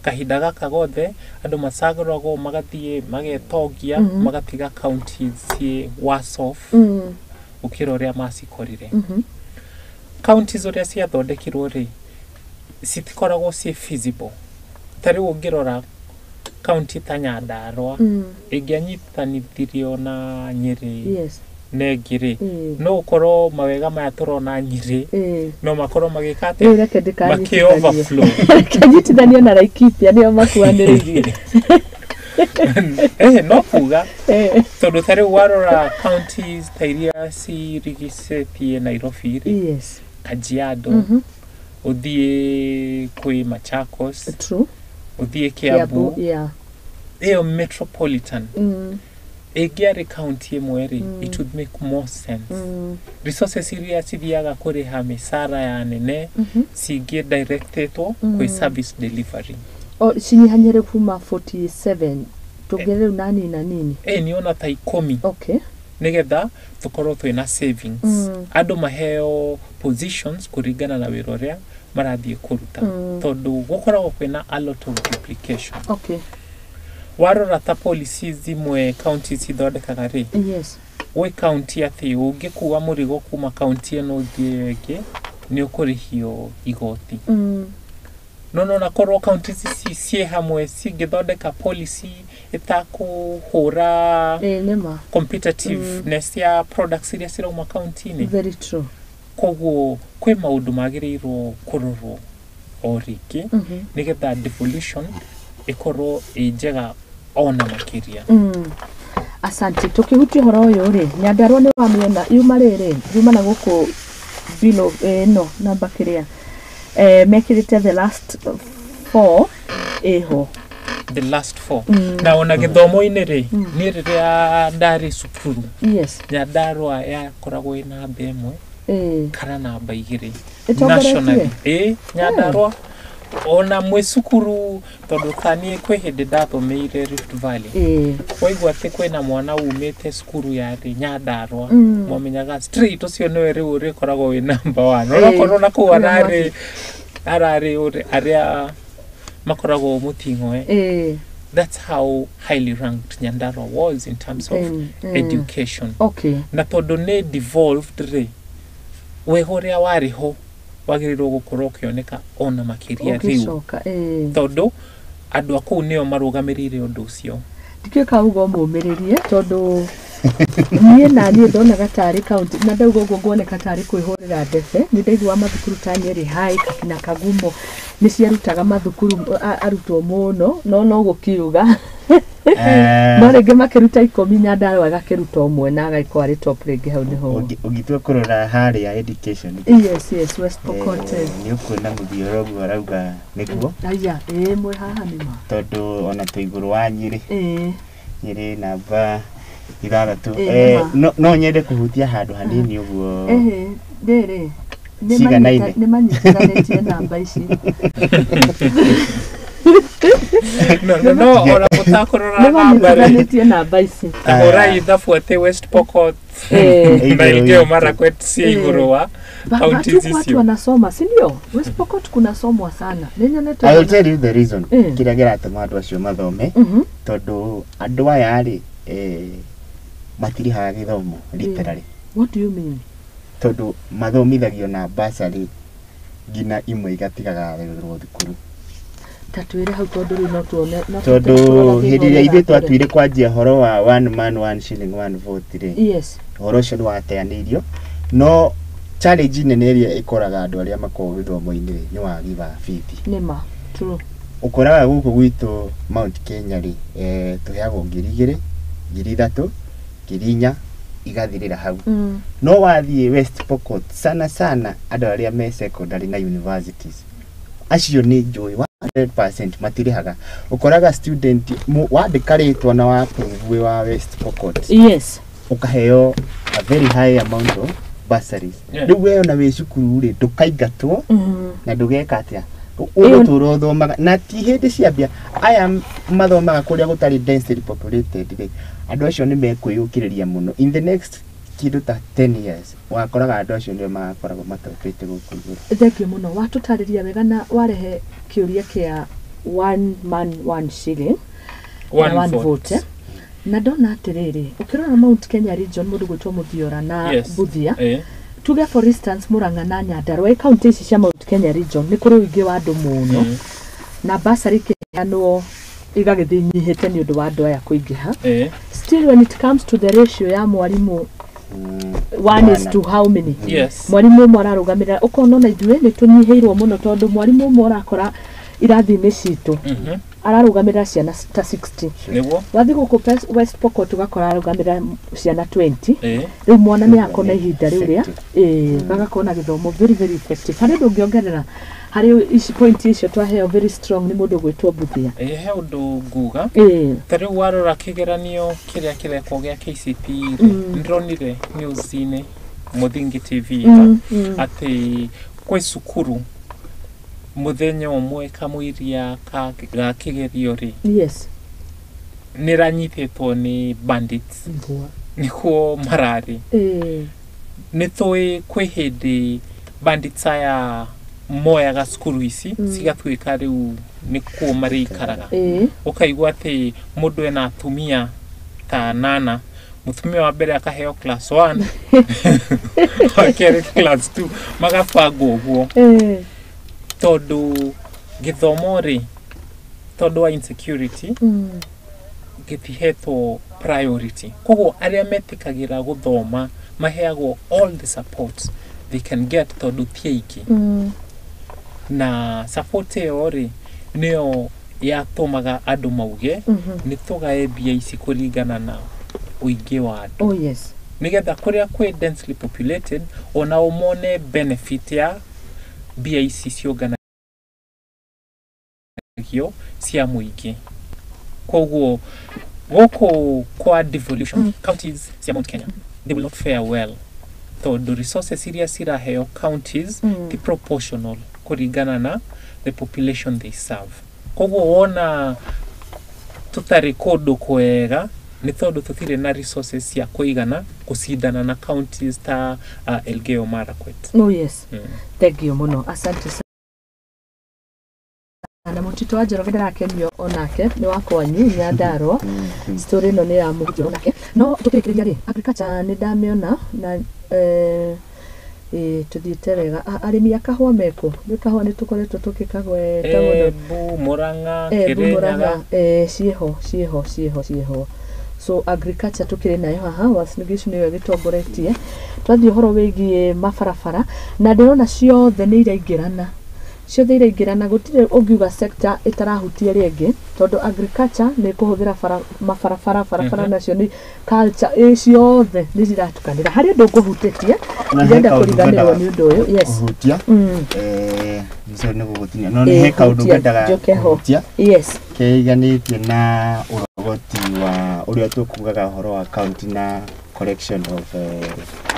Kahinda gaka gothe andũ macagũragwo magathiĩ magetongia, magatiga counties ciĩ worse off gũkĩra ũrĩa macikorire. Counties ũrĩa ciathondekirwo rĩ, citikoragwo ciĩ feasible. Ta rĩu ũngĩrora county ta Nyandarũa, ĩngĩanyitanithirio na Nyĩrĩ na ĩngĩ rĩ, no ũkorwo mawega maya tũrona Nyĩrĩ no makorwo magĩka Rĩu atĩa? Reke Makĩ ndĩkanyitithanie. Overflow. Reke nyitithanie na Laikipia, nĩo makuanĩrĩirie. No kuga tondũ ta rĩu warora counties ta iria cirigicĩtie Nairobi rĩ, Kajiado, ũthiĩ kwĩ Machakos, ũthiĩ Kiambu, Kiambu, ĩyo metropolitan. Ĩngĩarĩ county ĩmwe rĩ, it would make more sense. Resources iria cithiaga kũrĩha mĩcara ya nene cingĩ directetwo kwĩ service delivery. O cinyihanyire kuma 47 tũngĩre rĩu na nini na nini. Ĩ niona ta 10. Okay. Nigetha tukorwo twina savings. Andũ maheo positions kũringana na wĩra ũrĩa marathiĩ kũruta, tondũ gũkoragwo kwĩna a lot of duplication. Okay. Warora ta policies imwe counties ithondekaga rĩ, Yes. gwĩ county atĩ ũngĩkua mũrigo kuma county ĩno ũthiĩ ĩyo ĩngĩ nĩ ũkũrĩhio igoti. No no nakorwo counties ici ciĩ hamwe cingĩthondeka policy ĩtakũhũra Nĩma. competitiveness ya products iria cirauma county-inĩ. Very true. Koguo kwĩ maũndũ magĩrĩirwo kũrorwo o rĩngĩ nĩgetha devolution ĩkorwo ĩ njega ona makĩria. Asante. Tukihutia ũhoro ũyũ rĩ, Nyandarua nĩ wamĩona yuma rĩrĩ, yuma na gũkũ below ĩno namba kĩrĩa mekĩrĩte the last 4 ĩho. The last 4. Na ona gĩthomo-inĩ rĩ, niĩ rĩrĩa ndarĩ cukuru, Yes. Nyandarua yakoragwo ĩ namba 1 kana namba 2. Ĩtongoretie? Nationally. Nyandarua ona mwĩ cukuru, tondũ ta niĩ kwĩ hĩndĩ ndathomeire Rift Valley. Waigua atĩ kwĩna mwana umĩte cukuru yarĩ Nyandarua, mwamenyaga straight ũcio nĩwe rĩu ũrĩkoragwo wĩ namba 1. Onokorwo na kũu ararĩ arĩa makoragwo mũting'oe. That's how highly ranked Nyandarua was in terms of education. Okay. Na tondũ nĩ devolved rĩ, wega ũrĩa warĩ ho wagĩrĩirwo gũkorwo ũkĩoneka ona makĩria rĩu, tondũ andũ a kũu nĩo marũgamĩrĩire ũndũ ũcio. Ndikĩũĩ ka uga ũmũmĩrĩrie tondũ niĩ na niĩ ndonaga tarĩ county na ndauga ũguo nguoneka tarĩ kwĩhũrĩra ndebe. Nĩ ndaiguaga mathukuru ta Nyeri High na Kagumo nĩ ciarutaga mathukuru arutwo mũno, no no gũkiuga no rĩngĩ makĩruta 10, Nyandarua agakĩruta ũmwe na agagĩkorwo arĩ top rĩngĩ hau nĩho. Ũngĩtua kũrora harĩa education. Yes, yes, West Pokot. Nĩ ũkuona mũthioro ũguo arauga nĩguo. Aya, mwĩ haha nĩma. Tondũ ona twĩ igũrũ wa Nyĩrĩ. Nyĩrĩ namba 6. No nyende kũhutia handũ hanini ũguo. Rĩrĩ nĩ manyitithanĩtie namba ici. No ona mũtakũrora namba rĩ, nĩ namba ici. Hũrai ithabu atĩ West Pokot na Elgeyo Marakwet ciĩ igũrũ wa counties icio. Watu wanasoma, si ndio? West Pokot kunasomwa sana. Nĩnyonete. I will tell you the reason. Kĩrĩa kĩratũma andũ acio mathome, tondũ andũ aya rĩ matirĩhaga gĩthomo literally. What do you mean? Tondũ mathomithagio na bursary nginya imwe igatigaga thukuru. Ta twĩre hau tondũ rĩu no tuone. Tondũ hĩndĩ ĩrĩa ithuĩ twatuire kwanjia ũhoro wa one man one shilling one vote rĩ, yes, ũhoro ũcio nĩ wateanĩirio. No challenge nene ĩrĩa ĩkoraga andũ arĩa makoragwo gĩthomo-inĩ rĩ, nĩ wagi wa bithi. Nĩma, true. Ũkoraga gũkũ gwitũ Mount Kenya rĩ, tũheagwo 2,000, 3,000, 4,000 igathirĩra hau. No wathiĩ West Pokot sana sana andũ arĩa me secondary na universities acio nĩ njũĩ 100% matirĩhaga. Ũkoraga student wandĩka rĩtwa na wa approve wa West Pokot, yes, ũkaheo a very high amount of bursaries. Rĩu we ona wĩ cukuru rĩ, ndũkaingatwo na ndũgeka atĩa, ũgũtũra ũthomaga. Na ti hĩndĩ ciambia aya mathomaga kũrĩa gũtarĩ densely populated rĩ, andũ acio nĩ mekwĩyũkĩrĩria mũno. In the next kĩndũ ta 10 years wakoraga andũ acio nĩo magakoragwo matopete gũkũ igũrũ. Thengiũ mũno, watũtarĩria wega na warehe kĩũria kĩa one man one shilling one, one vote. Na ndona atĩrĩrĩ, ũkĩrora Mount Kenya region mũndũ gwĩtwo Mũthiora na yes, Buthia, tuge for instance Murang'a na Nyandarua, kaunti ici cia Mount Kenya region nĩ kũrĩ ũingĩ wa andũ mũno, na bursary ikĩheanwo igagĩthiĩ inyihĩte nĩ ũndũ wa andũ aya kũingĩha. Still when it comes to the ratio ya mwarimũ one is to how many? Yes. Mwarimu ũmwe ararũgamĩrĩra, ũkona ona ithuĩ nĩ tũnyihĩirwo mũno tondũ mwarimũ ũmwe ũrakora irathi-inĩ citũ Ararũgamĩrĩra ciana ta 60. Nĩguo. Wathiĩ gũkũ West Pokot ũgakora ararũgamĩrĩra ciana 20. Ĩĩ. Rĩu mwana nĩ akona ihinda rĩu rĩa Effective. Ĩĩ, gagakorwo na gĩthomo very very effective. Harĩ ũndũ ũngĩongerera harĩ ici point icio twaheo very strong nĩ mũndũ ũgwĩtwo Mbuthia? Ĩĩ, he ũndũ nguga. Ĩĩ. Ta rĩu warora kĩgeranio kĩrĩa kĩrekwo gĩa KCPE rĩ, ndĩronire news-inĩ Mũthingi TV atĩ kwĩ cukuru mũthenya ũmwe kamũiria ga kĩgerio rĩ, nĩ ranyitĩtwo nĩ bandits. Nĩguo. Nĩkuo mararĩ. Nĩ tũĩ kwĩ hĩndĩ bandits aya moyaga cukuru ici, cigatuĩka rĩu nĩkuo marĩikaraga. Ũkaigua atĩ mũndũ ena atumia ta nana, mũtumia wa mbere akaheo class 1, wa kerĩ class 2, magabangwo ũguo. Tondũ gĩthomo rĩ, tondũ wa insecurity, gĩtihetwo priority. Koguo arĩa metĩkagĩra gũthoma maheagwo all the support they can get, tondũ ti aingĩ. Na support ĩyo rĩ, nĩyo yatũmaga andũ mauge nĩ tũgae mbia ici kũringana na ũingĩ wa andũ, nĩgetha kũrĩa kwĩ densely populated onao mone benefit ya mbia ici ciũnganagio cia mũingĩ. Koguo gũkũ kwa devolution, counties cia Mount Kenya, they will not fare well, tondũ resources iria ciraheo counties ti proportional kũringana na the population they serve. Koguo wona tũtarĩ kũndũ kwega nĩ tondũ tũtirĩ na resources cia kũigana gũcindana na counties ta Elgeyo Marakwet. Oh yes. Thank you mũno, asante sana. Mũtitũ wa Njoroge ndĩrakenio onake nĩ wa kwanyu Nyandarua. Story ĩno nĩ ya mũhunjia onake. No tũkĩrĩkĩrĩria rĩ, agriculture nĩ ndamĩona na tũthiĩte wega. Arĩmi a kahũa mekũ? Nĩ kahũa nĩ tũkoretwo tũgĩkagweta mũno. Embu, Murang'a, Embu, Kirinyaga. Murang'a, ciĩho ciĩho ciĩho ciĩho. So agriculture tukĩrĩ nayo haha, Uasin Gishu nĩyo ĩgĩtongoretie. Twathiĩ ũhoro wĩgiĩ mabarabara, na ndĩrona ciothe nĩ iraingĩrana, ciothe iraingĩrana, gũtirĩ ũngiuga sector ĩtarahutia ĩrĩa ĩngĩ, tondũ agriculture nĩ kũhũthĩra bara, mabarabara, barabara nacio nĩ culture, ĩ ciothe nĩ ciratukanĩra. Harĩ ũndũ ngũhutĩtie Na he ndĩrenda kaũndũ kũriganĩrwo ngwendaga nĩ ũndũ ũyũ. Yes. Kũhutia, nĩcio nĩ gũgũtinia, no nĩ he kaũndũ hutia, ngwendaga njoke ho. kũhutia keiganĩtie na ũrogoti wa ũrĩa tũkugaga ũhoro wa county na collection of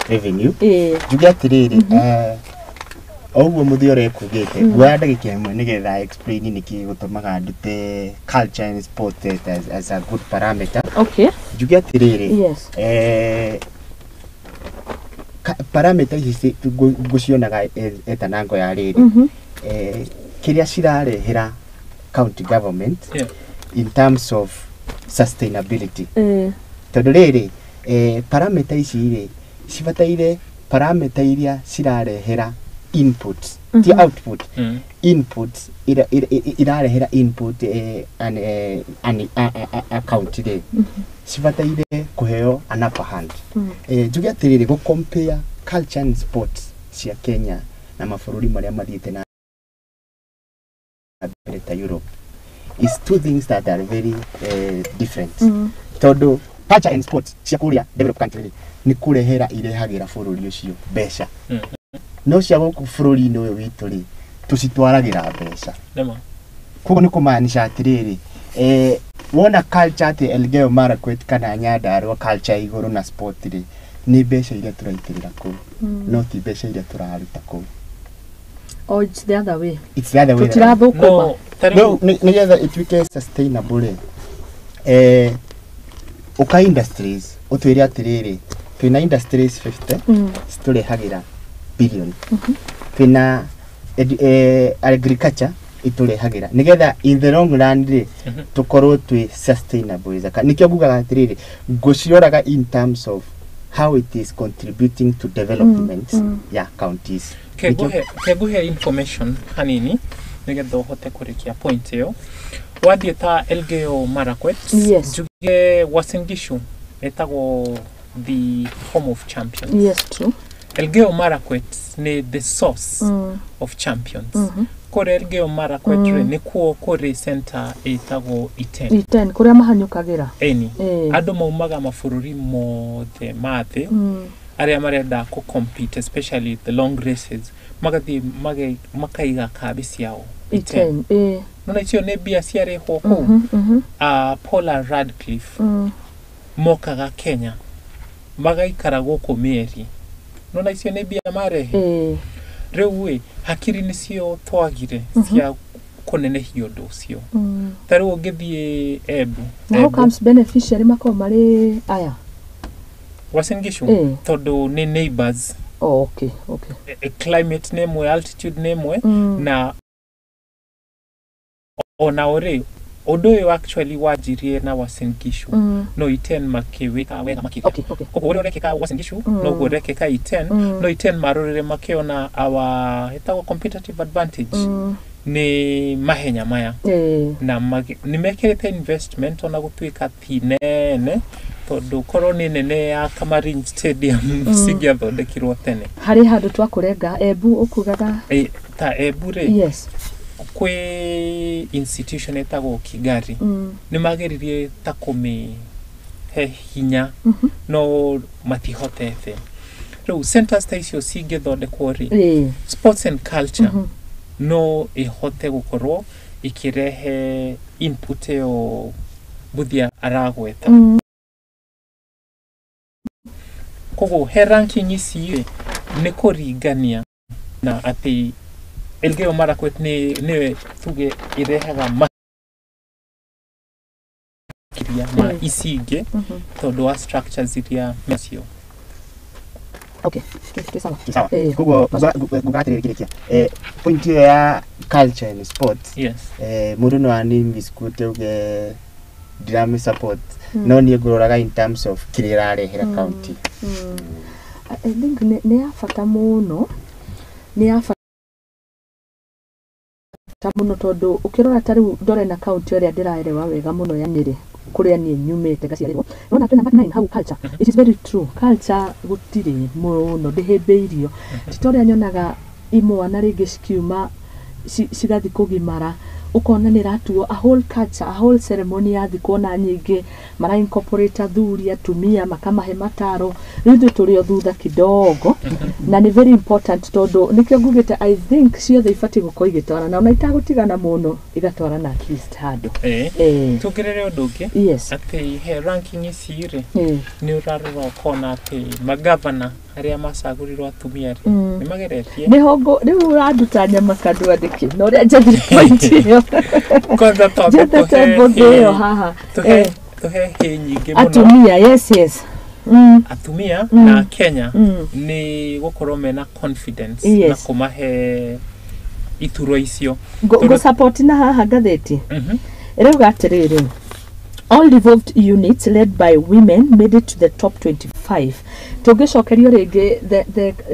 revenue. Njuge atĩrĩrĩ, o ũguo mũthĩ ũrĩa ekugĩte, nguoya ndagĩka ĩmwe nĩgetha explain nĩkĩ gũtũmaga ndute culture and sport as a good parameter. Njuge atĩrĩrĩ, parameter ici ngũcionaga eta nango ya rĩrĩ, kĩrĩa cirarehera county government in terms of sustainability, tondũ rĩrĩ, parameter ici rĩ, cibataire parameter iria cirarehera inputs, ti output, inputs irarehera input an, a county rĩ, cibataire kũheo an upper hand. Njuge atĩrĩrĩ, gũ compare culture and sports cia Kenya na mabũrũri marĩa mathiĩte na mbere ta Europe is two things that are very different, tondũ culture and sports cia kũrĩa developed country rĩ, nĩ kũrehera irehagĩra bũrũri ũcio mbeca, no cia gũkũ bũrũri-inĩ ũyũ witũ rĩ, tũcitwaragĩra mbeca. Nĩma. Koguo nĩ kũmaanisha atĩrĩrĩ, wona culture atĩ Elgeyo Marakwet kana Nyandarua culture igũrũ na sport rĩ, nĩ mbeca iria tũraitĩrĩra kũu, no ti mbeca iria tũraruta kũu. Oh, it's the other way. It's the other way round. Tũtirathũkũma. No, ta No, rĩu nĩgetha ĩtuĩke sustainable rĩ, ũka industries ũtwĩre atĩrĩrĩ, twĩna industries 50, citũrehagĩra billion, twĩna agriculture itũrehagĩra, nĩgetha in the long run rĩ, tũkorwo twĩ sustainable as a nĩkĩo ngugaga atĩrĩrĩ, ngũciroraga in terms of how it is contributing to development ya counties. Kenguhe information hanini nigetha ũhote kũrĩkia point ĩyo. Wathiĩ ta Elgeyo Marakwet, njuge Uasin Gishu ĩtagwo the home of champions. Yes, true. Elgeyo Marakwet nĩ the source of champions. Kũrĩa Elgeyo Marakwet rĩ, nĩkuo kũrĩ center ĩtagwo Iten. Iten kũrĩa mahanyũkagĩra. Ĩni. Andũ maumaga mabũrũri mothe ma thĩ arĩa marenda kũ compete, especially the long races, magathiĩ makaiga kambi ciao Iten. Nona icio nĩ mbia ciarĩhwo kũu. Paula Radcliffe mokaga Kenya magaikara gũkũ mĩeri. Nona icio nĩ mbia marehe. Rĩu ĩ hakiri nĩcio twagire cia kũnenehia ũndũ ũcio. Ta rĩu ũngĩthiĩ Embu. Na how comes beneficiary makorwo marĩ aya? Uasin Gishu tondũ nĩ neighbors. Oh, okay, okay. Climate nĩ ĩmwe, altitude nĩ ĩmwe, na ona ũrĩ ũndũ ũyũ actually wanjirie na Uasin Gishu. No Iten makĩwĩka wega makĩria. Okay, okay. Koguo ũrĩa ũrekĩka Uasin Gishu noguo ũrekĩka Iten. No Iten marorire makĩona our ĩtagwo competitive advantage nĩ mahenya maya. Na nĩ mekĩrĩte investment ona gũtuĩka ti nene, tondũ korwo nĩ nene ya Kamarin Stadium cingĩathondekirwo tene. Harĩ handũ twakũrenga Embu ũkugaga? Ta Embu rĩ, yes, kwĩ institution ĩtagwo Kigari. Nĩ mageririe ta kũmĩhe hinya no matihotete. Rĩu centers ta icio cingĩthondekwo rĩ, sports and culture no ihote gũkorwo ikirehe input ĩyo Mbuthia aragweta. Koguo he ranking ici rĩ, nĩ kũringania na atĩ Elgeyo Marakwet nĩwe tuge irehaga makĩria ma ici ingĩ tondũ wa structures iria mecio. Okay, sawa. Sawa. Koguo nguga atĩrĩrĩ kĩrĩkia. Point ĩyo ya culture and sports. Yes. Mũndũ no ani misquote uge ndirami support. No niĩ ngũroraga in terms of kĩrĩa ĩrarehera county. I think nĩ ya bata mũno. Nĩ ya bata mũno tondũ ũkĩrora ta rĩu ndore na county ĩrĩa ndĩraerewa wega mũno ya Nyĩrĩ kũrĩa niĩ nyumĩte ngaciarĩrwo. Nĩwona twĩna number 9 hau culture. It is very true. Culture gũtirĩ mũno ndĩhĩmbĩirio. Ti ta ũrĩa nyonaga imwana rĩngĩ cikiuma cigathiĩ kũgimara ũkona nĩ ĩratuo a whole culture, a whole ceremony ya thikũ ona nyingĩ mara incorporate athuri atumia makamahe mataro. Rĩu ithuĩ tũrĩ o thutha kidogo na nĩ very important tondũ nĩkĩo ngugĩte I think ciothe ibatiĩ gũkorwo igĩtwarana ona itagũtigana mũno igatwarana at least handũ. Tuongerere ũndũ ũngĩ. Yes. Atĩ he ranking ici rĩ, nĩ ũrarora ũkona atĩ magavana arĩa macagũrirwo atumia rĩ, nĩ mageretie. Nĩho rĩu ũranduta nyama kanua nĩkĩ na ũrĩa njethire point ĩyo. Kwanza twambe Njethete mbũthĩ ĩyo haha. Tũhe hĩ nyingĩ mũno. Atumia, yes, yes. Atumia na Kenya nĩ gũkorwo mena confidence na kũmahe iturwa icio. Ngũ support na haha ngathĩti. Ĩrauga atĩrĩrĩ, all devolved units led by women made it to the top 25. Tũngĩcokerio rĩngĩ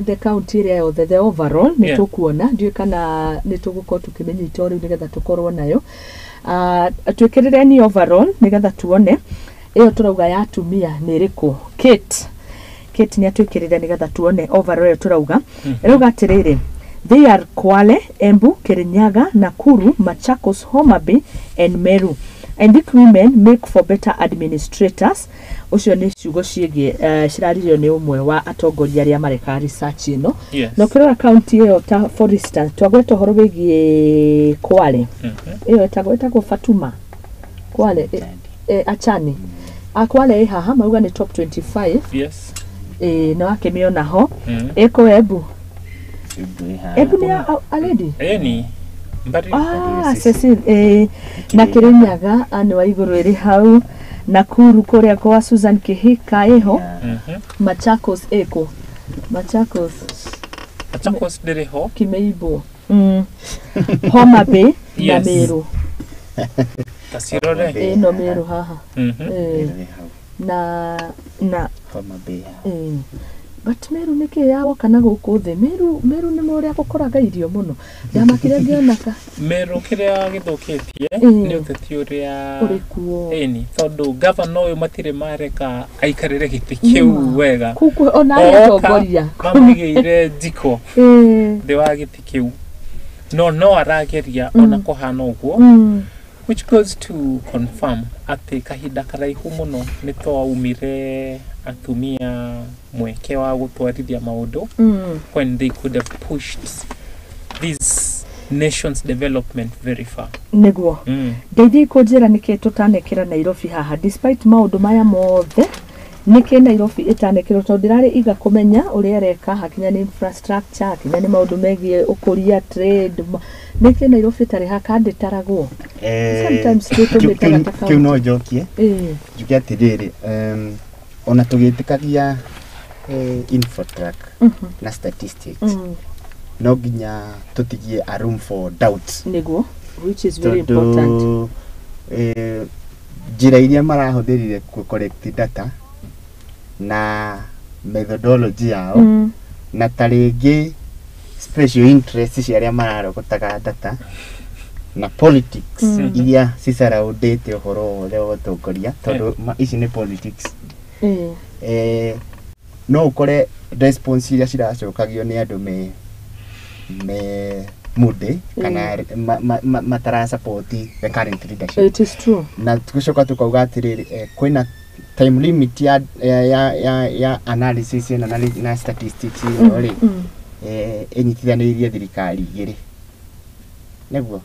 the county ĩrĩa yothe, the overall nĩ tũkuona, ndiũĩ kana nĩ tũgũkorwo tũkĩmĩnyita o rĩu nĩgetha tũkorwo nayo. Twĩkĩrĩre ni overall nĩgetha tuone ĩyo tũrauga ya atumia nĩ ĩrĩkũ. Kate nĩ atwĩkĩrĩre nĩgetha tuone overall ĩyo tũrauga. Ĩrauga atĩrĩrĩ, they are Kwale, Embu, Kirinyaga, Nakuru, Machakos, Homa Bay and Meru. And these women make for better administrators. Ũcio nĩ ciugo ciĩgiĩ ciraririo nĩ ũmwe wa atongoria arĩa mareka research ĩno. Na ũkĩrora county ĩyo ta for instance twagweta ũhoro wĩgiĩ Kwale. Ĩyo ĩtagwo Fatuma. Kwale Achani. Kwale ĩ haha mauga nĩ top 25. Yes. Na wakĩmĩona ho. Ĩkũ Embu. Embu nĩ a lady? Ĩni. Cecil, na Kirinyaga nĩ wa igũrũ ĩrĩ hau. Nakuru kũrĩa kwa Susan Kihika ĩho. Machakos ĩkũ? Machakos ndĩrĩ ho. Kimeimbo. Homa Bay na Meru. Tacirore. Ĩno Meru haha. Na Homa Bay. But Meru nĩkĩ yawoka na gũkũ thĩ? Meru nĩ ũrĩa gũkoraga irio mũno. Ndamakire ngĩonaka. Meru kĩrĩa gĩthũkĩtie nĩ ũteti ũrĩa ũrĩ kuo. Ĩni, tondũ gavana ũyũ matirĩ mareka aikarĩre gĩtĩ kĩu wega. Kuku ona arĩa atongoria. Mamũigĩire njiko thĩ wa gĩtĩ kĩu. No arageria ona kũhana ũguo, which goes to confirm atĩ kahinda karaihu mũno nĩ twaumire atumia mweke wa gũtwarithia maũndũ when they could have pushed this nation's development very far. Nĩguo. Ndeithia kũnjĩra nĩkĩ tũtanekĩra Nairobi haha despite maũndũ maya mothe, nĩkĩ Nairobi ĩtanekĩrwo, tondũ ndĩrarĩ iga kũmenya ũrĩa ĩreka hakinya nĩ infrastructure, hakinya nĩ maũndũ megiĩ ũkũria trade, nĩkĩ Nairobi ĩtarĩ haha kandi ĩtaragwo? Sometimes tũtũmĩtaga ta kĩu no njokie njuge atĩrĩrĩ, ona tũgĩtĩkagia Infotrack na statistics, no nginya tũtigie a room for doubt. Nĩguo, which is very important. Njĩra iria marahũthĩrire kũ collect data na methodology yao, na ta rĩngĩ special interest cia arĩa mararogotaga data na politics iria cicaraũndĩte ũhoro ũrĩa wa ũtongoria, tondũ ici nĩ politics. No ũkore response iria ciracokagio nĩ andũ me mũndĩ kana matara support the current leadership. It is true. Na tũgĩcoka tũkauga atĩrĩrĩ, kwĩna time limit ya analysis na statistics ĩno rĩ, ĩnyitithanĩirie thirikari igĩrĩ. Nĩguo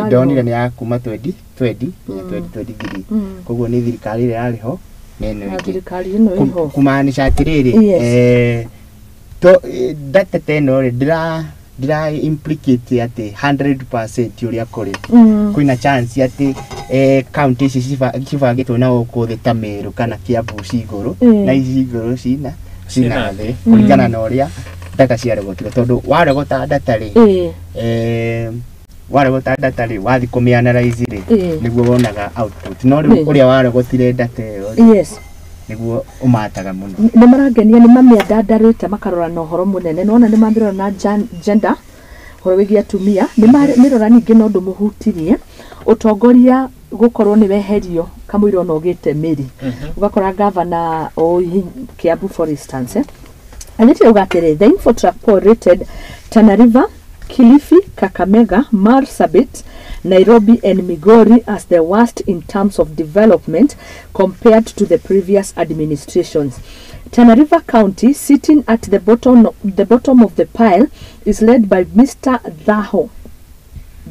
ndonire nĩ ya kuma 2020 nginya 2023. Koguo nĩ thirikari ĩrĩa yarĩ ho na ĩno ĩngĩ. Kumaanisha atĩrĩrĩ, data ta ĩno rĩ, ndĩra implicate atĩ 100% ũrĩa kũrĩ. Kwĩna chance atĩ county ici cibangĩtwo na gũkũ thĩ ta Meru kana Kiambu ci igũrũ, na ici igũrũ cina thĩ kũringana na ũrĩa data ciarogotirwo, tondũ warogota data rĩ, wathiĩ kũmĩanalyze rĩ, nĩguo wonaga output. No rĩu ũrĩa warogotire data ĩyo rĩ, nĩguo ũmataga mũno. Nĩ marangenia, nĩ mamĩandandarĩte makarora na ũhoro mũnene. Nĩwona nĩ mamĩrora na gender, ũhoro wĩgiĩ atumia, nĩ mamĩrora ningĩ na ũndũ mũhutirie ũtongoria gũkorwo nĩ weherio kamũira ona ũgĩte mĩri. Ũgakora gavana o Kiambu for instance, Anĩte atĩrĩ, the Infotrack poll rated Tana River, Kilifi, Kakamega, Marsabit, Nairobi and Migori as the worst in terms of development compared to the previous administrations. Tana River County, sitting at the bottom of the pile, is led by Mr. Dhaho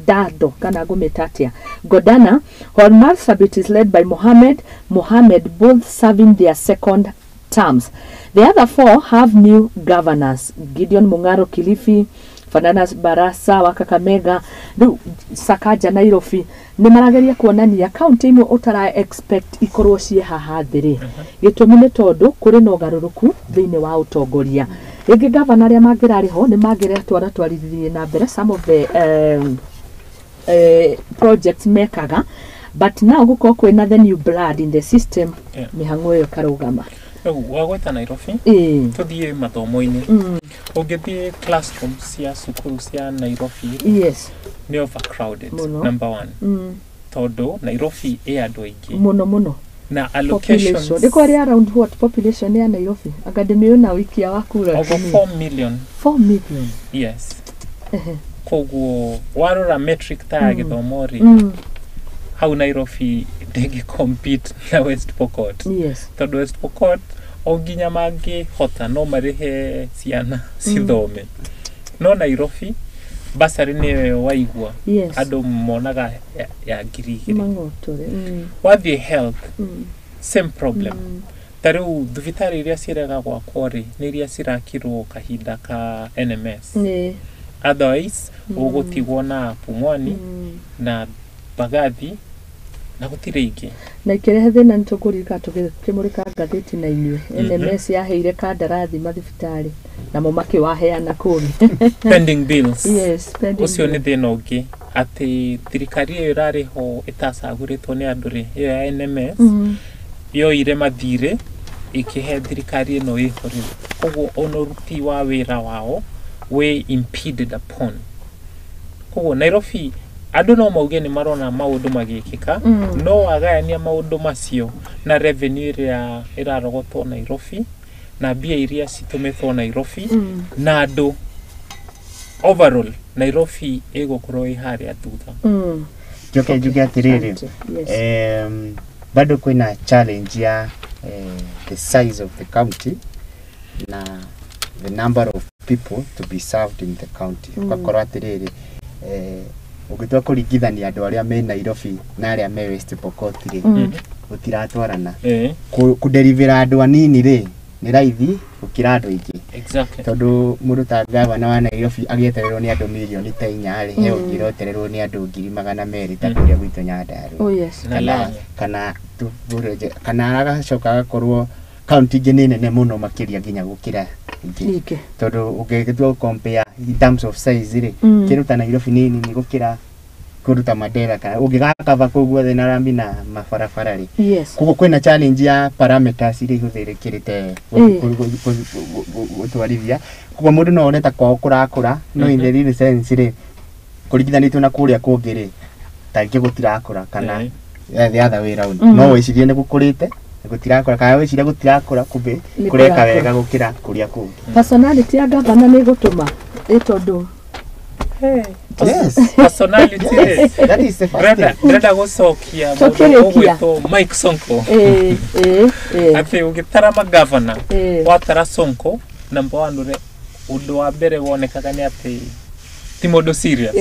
Dado kana ngũmĩta Godana, while Marsabit is led by Mohammed Mohammed, both serving their second terms. The other four have new governors: Gideon Mung'aro Kilifi, Fernandes Barasa wa Kakamega, rĩu Sakaja Nairobi. Nĩ marageria kuonania county imwe ũtara expect ikorwo ciĩ haha thĩ rĩ, gĩtũmi nĩ tondũ kũrĩ na ũgarũrũku thĩinĩ wa ũtongoria. Rĩngĩ gavana arĩa mangĩrarĩ ho nĩ mangĩretwara twarithirie na mbere some of the projects mekaga, but now gũkorwo kwĩna the new blood in the system, mĩhang'o ĩyo ĩkarũgama. Wagweta Nairobi, tũthiĩ mathomo-inĩ. Ũngĩthiĩ classroom cia cukuru cia Nairobi, yes, nĩ overcrowded, number one. Tondũ Nairobi ĩ andũ aingĩ mũno mũno, na allocations nĩ kwarĩ around what population ya Nairobi? Anga ndĩmĩũĩ wikia wa kura over 4 million. 4 million, yes. Koguo warora metric ta ya gĩthomo rĩ, hau Nairobi ndĩngĩ compete na West Pokot. Yes. Tondũ West Pokot o nginya mangĩhota no marĩhe ciana cithome. No Nairobi basarĩ nĩyo waigua, andũ monaga ya 2,000. Mang'otore. Wathiĩ health, same problem. Ta rĩu thibitarĩ iria cirega gwakwo rĩ, nĩ iria cirakirwo kahinda ka NMS. Otherwise ũgũtigwo na Pumwani na Mbagathi na gũtirĩ ingĩ. Na ikĩrehe thĩna nĩ tũkũririkana tũkĩmũrĩka ngathĩti na inyuĩ, NMS yaheire kandarathi mathibitarĩ namo makĩwaheana kũngĩ. Pending bills. Yes, pending. Ũcio nĩ thĩna ũngĩ, atĩ thirikari ĩyo ĩrarĩ ho ĩtacagũrĩtwo nĩ andũ rĩ, ĩyo ya NMS yoire mathirĩ ĩkĩhe thirikari ĩno ĩho rĩu. Koguo ona ũruti wa wĩra wao wĩ impeded upon. Koguo Nairobi andũ no mauge nĩ marona maũndũ magĩkĩka, no wagayania maũndũ macio na revenue ĩrĩa ĩrarogotwo Nairobi na mbia iria citũmĩtwo Nairobi na andũ Overall Nairobi ĩgũkorwo ĩ harĩa thutha. Njoke njuge atĩrĩrĩ, bado kwĩna challenge ya the size of the county na the number of people to be served in the county. Ũgakorwo atĩrĩrĩ, ũngĩtua kũringithania andũ arĩa me Nairobi na arĩa me West Pokot rĩ, gũtiratwarana. Kũderivera andũ anini rĩ nĩ raithi gũkĩra andũ aingĩ. Exactly. Tondũ mũndũ ta gavana wa Nairobi agĩetererwo nĩ andũ mirioni ta 4 rĩ, he ũngĩ ũretererwo nĩ andũ 200,000 ta kũrĩa gwitũ Nyandarua. Oh yes. Kana kana agacoka agakorwo kaunti ingĩ nĩ nene mũno makĩria nginya gũkĩra ingĩ. Tondũ ũngĩtua compare in terms of size rĩ, kĩndũ ta Nairobi nĩ nini gũkĩra kũndũ ta Mandera, kana ũngĩgakava kũu guothe na rami na mabarabara rĩ. Koguo kwĩna challenge ya parameters iria ihũthĩrĩkĩte gũtwarithia. Koguo mũndũ no one ta kwao kũrakũra, no in the real sense rĩ, kũringithanĩtio na kũrĩa kũngĩ rĩ, tarĩngĩ gũtirakũra, kana the other way round. No wĩcirie nĩ gũkũrĩte gũtirakũra, kana wĩcirie gũtirakũra kumbe kũreka wega gũkĩra kũrĩa kũngĩ. Personality ya gavana nĩ ĩgũtũma ĩ tondũ yes. Personality. Yes. That is the first thing. Ndĩrenda gũcokia mũndũ ũgwĩtwo Mike Sonko. Atĩ ũgĩtara magavana, watara Sonko, number 1 ũndũ wa mbere wonekaga nĩ atĩ ti mũndũ serious.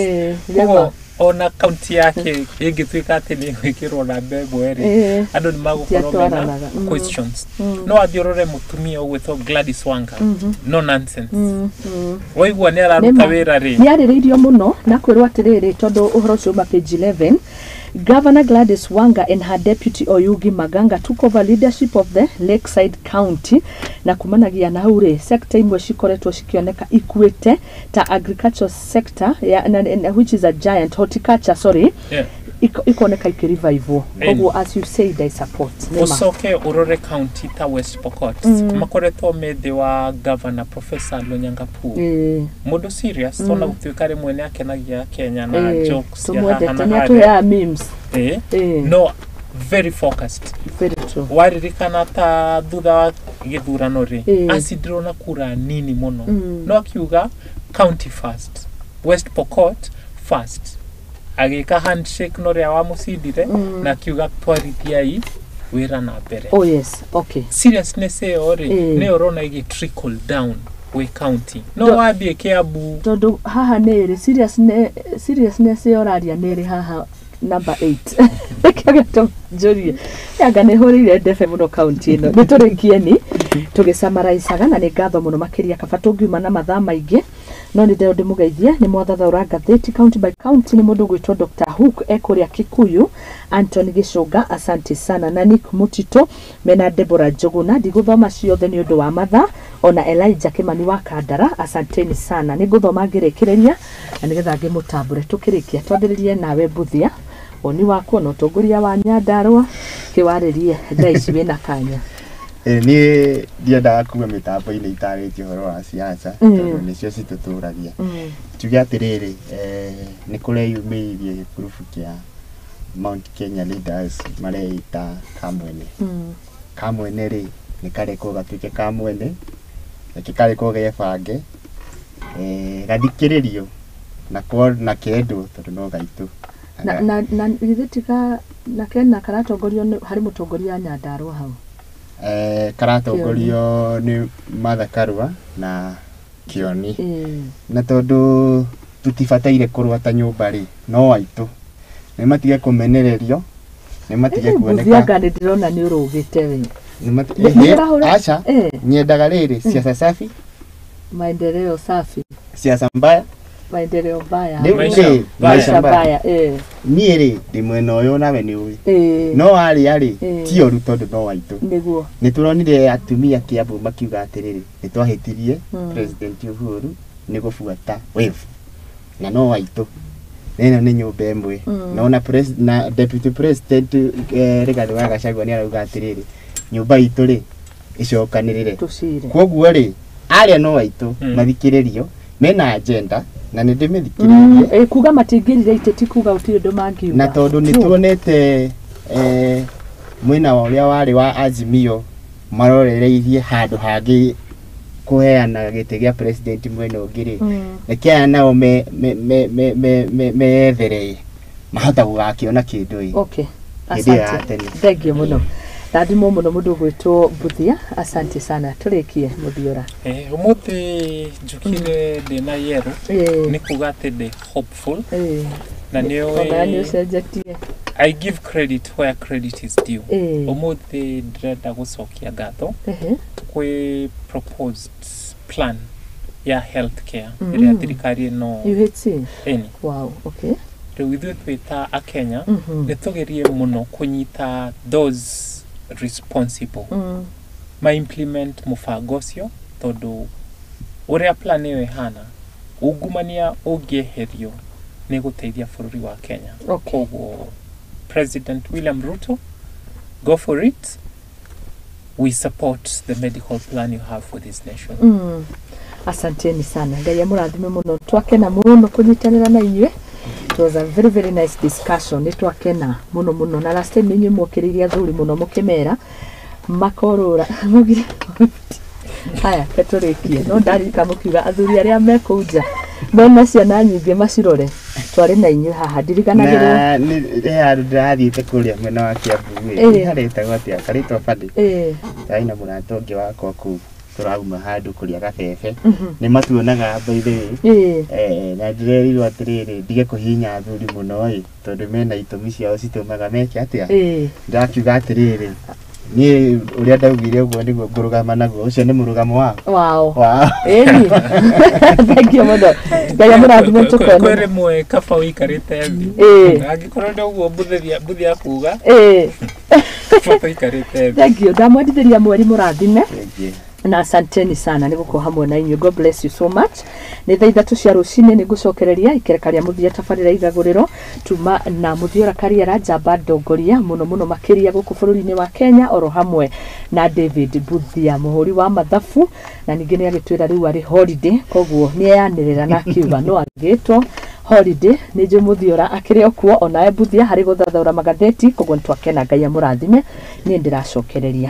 Koguo ona kaunti yake ĩngĩtuĩka atĩ nĩ ĩgwĩkĩrwo namba ĩmwe rĩ, andũ nĩ magũkorwo mena questions. No athiĩ ũrore mũtumia ũgwĩtwo Gladys Wanga, no nonsense. Waigua nĩ araruta wĩra rĩ. Nĩ arĩrĩirio mũno na kwĩrwo atĩrĩrĩ, tondũ ũhoro ũcio uma page 11. Governor Gladys Wanga and her deputy Oyugi Maganga took over leadership of the Lakeside County, na kumanagia na hau rĩ, sector imwe cikoretwo cikioneka ikuĩte ta agriculture sector ya, na, which is a giant horticulture, sorry, ikoneka ikĩrevive. Koguo as you said, I support. Ũcoke ũrore county ta West Pokot, makoretwo me thĩ wa governor Professor Lonyangapuo. Mũndũ serious, ona gũtuĩka rĩmwe nĩ akenagia Kenya na jokes ya haha na harĩa. Memes. No, very focused. Very true. Waririkana ta thutha wa gĩthurano rĩ, acindirwo na kura nini mũno. No akiuga county first, West Pokot first. Agĩka handshake na ũrĩa wamũcindire, na akiuga twarithiai wĩra na mbere. Oh yes, okay. Seriousness ĩyo rĩ, nĩyo ũrona ĩgĩ trickle down gwĩ county. No wathiĩ Kiambu, tondũ haha nĩ ĩrĩ seriousness ĩyo ũraria nĩ ĩrĩ haha number 8. Nĩkĩo gĩtũma njũrie. Anga nĩ hũrĩire ndebe mũno kaunti ĩno. Nĩ tũrĩkie ni tũgĩcamaraicaga, na nĩ ngatho mũno makĩria, kaba tũngiuma na mathaa maingĩ. No nĩ ndĩrenda ndĩmũgeithie, nĩ mwathathaũra ngathĩti county by county, nĩ mũndũ ũgwĩtwo Dr. Hook ekũrĩa Kikuyu, Anthony Gĩcũnga, asante sana, na Nick Mutito mena Deborah Njuguna. Ndigũthoma ciothe nĩ ũndũ wa mathaa, ona Elijah Kimani wa Kandara, asanteni sana. Nĩ ngũthoma ngĩrĩkĩrĩria na nĩgetha ngĩmũtambũre. Tũkĩrĩkia twambĩrĩrie nawe Mbuthia, woni waku na ũtongoria wa Nyandarua, kĩwarĩrie thaa ici wĩna kanya. Niĩ ndiendaga kuga mĩtambo-inĩ itarĩtie ũhoro wa siasa, tondũ nĩcio citũtũragia. Tuge atĩrĩrĩ, nĩ kũreyumĩririe gĩkurubu kĩa Mount Kenya Leaders mareita Kamwene. Kamwene rĩ, nĩ karekwo gatuĩke Kamwene, reke karekwo gebange, gathikĩrĩrio na kendwo tondũ no gaitũ. Na githĩ ti na kena karatongorio harĩ mũtongoria Nyandarua hau? Karatongorio nĩ Martha Karua na Kioni. Na tondũ tũtibataire kũrũa ta nyũmba rĩ, no aitũ nĩ matige kũmenererio, nĩ matige kuoneka. Mbuthia nĩ ndĩrona nĩ ũrũgĩte we. Aca, nyendaga rĩrĩ, siasa safi, maendeleo safi, siasa mbaya, maendeleo mbaya, maisha mbaya. Niĩ rĩ, ndĩ mwena ũyũ nawe nĩ ũĩ. No arĩa rĩ, ti ũru tondũ no aitũ. Nĩguo. Nĩ tũronire atumia Kiambu makiuga atĩrĩrĩ, nĩ twahĩtirie President Uhuru nĩ gũbuata wave, na no aitũ. Ĩno nĩ nyũmba ĩmwe. Na ona na Deputy President Rigathi wa Gachagua nĩ arauga atĩrĩrĩ, nyũmba itũ rĩ ĩcokanĩrĩre. Koguo rĩ, arĩa no aitũ mathikĩrĩrio, mena agenda na nĩ ndĩmĩthikĩrĩirie. Kuga matingĩrire itĩ ti kuga gũtirĩ ũndũ mangiuga. Na tondũ nĩ tuonete mwena wa ũrĩa warĩ wa Azimio marorereirie handũ hangĩ kũheana gĩtĩ gĩa president mwena ũngĩ rĩ, reke aya nao me meyethere mahota gũgakĩona kĩndũ ĩ. Okay. Hĩndĩ ĩyo ya Asante. tene. Thengiũ mũno, rathimwo mũno mũndũ ũgwĩtwo Mbuthia, asante sana. Tũrĩkie, Mũthiora. Ũmũthĩ njũkire ndĩna yerũ, nĩ kuga atĩ ndĩ hopeful na nĩ Ona nĩ ũĩ ũcenjetie. I give credit where credit is due. Ũmũthĩ ndĩrenda gũcokia ngatho kwĩ proposed plan ya healthcare ĩrĩa thirikari ĩno UHC. Ĩni. Wow, okay. Rĩu ithuĩ twĩ ta akenya nĩ tũgerie mũno kũnyita those responsible ma implement mũbango ũcio, tondũ ũrĩa plan ĩyo ĩhana, ungumania ũngĩeherio nĩ gũteithia bũrũri wa Kenya. Koguo President William Ruto, go for it. We support the medical plan you have for this nation. Asanteni sana, Ngai amũrathime mũno. Twakena mũno kũnyitanĩra na inyuĩ. It was a very very nice discussion. Nĩ twakena mũno mũno, na last time inyuĩ mwokĩrĩirie athuri mũno mũkĩmera makorũra mũgire haya ketũrĩkie, no ndarika mũkiuga athuri arĩa me kũu nja mena ciana nyingĩ macirore. Twarĩ na inyuĩ haha, ndirikanagĩrwo. Na nĩ he handũ ndĩrathiĩte kũrĩa mwena wa Kiambu ĩ, haretagwo atĩa, karĩtwa Bandi. Ndarĩ na mũrata ũngĩ wakwa kũu, tũrauma handũ kũrĩa gabebe, nĩ matuonaga by the way. Na ndĩrerirwo atĩrĩrĩ, ndige kũhihinya athuri mũno ĩ, tondũ mena itũmi ciao citũmaga meke atĩa. Ndakiuga atĩrĩrĩ, niĩ ũrĩa ndaugire ũguo nĩguo ngũrũgama naguo, ũcio nĩ mũrũgamo wao. Wao. Wao. Ĩni, thank you mũno, Ngai amũrathime. Kwĩ Tũkona. Rĩmwe kaba ũikarĩte thĩ. Angĩkorwo nĩ ũguo Mbuthia kuga, kaba tũikarĩte thĩ. Thank you, ndamwendithĩria mweri mũrathime. Thank you. Na asanteni sana nĩ gũkorwo hamwe na inyuĩ. God bless you so much. Nĩ thaa 3 cia rũcinĩ, nĩ ngũcokereria ikereka rĩa mũthia tabarĩra igagũrĩro tuma na Mũthiora Kariara, njamba ndongoria mũno mũno makĩria gũkũ bũrũri-inĩ wa Kenya, oro hamwe na David Buthia, mũhũri wa mathabu, na ningĩ nĩ agĩtwĩra rĩu arĩ holiday, koguo nĩ eyanĩrĩra na akiuga no agĩtwo holiday. Nĩ njũĩ Mũthiora akĩrĩ o kuo, onawe Buthia harĩ gũthathaũra magathĩti, koguo nĩ twakena. Ngai amũrathime. Niĩ ndĩracokereria.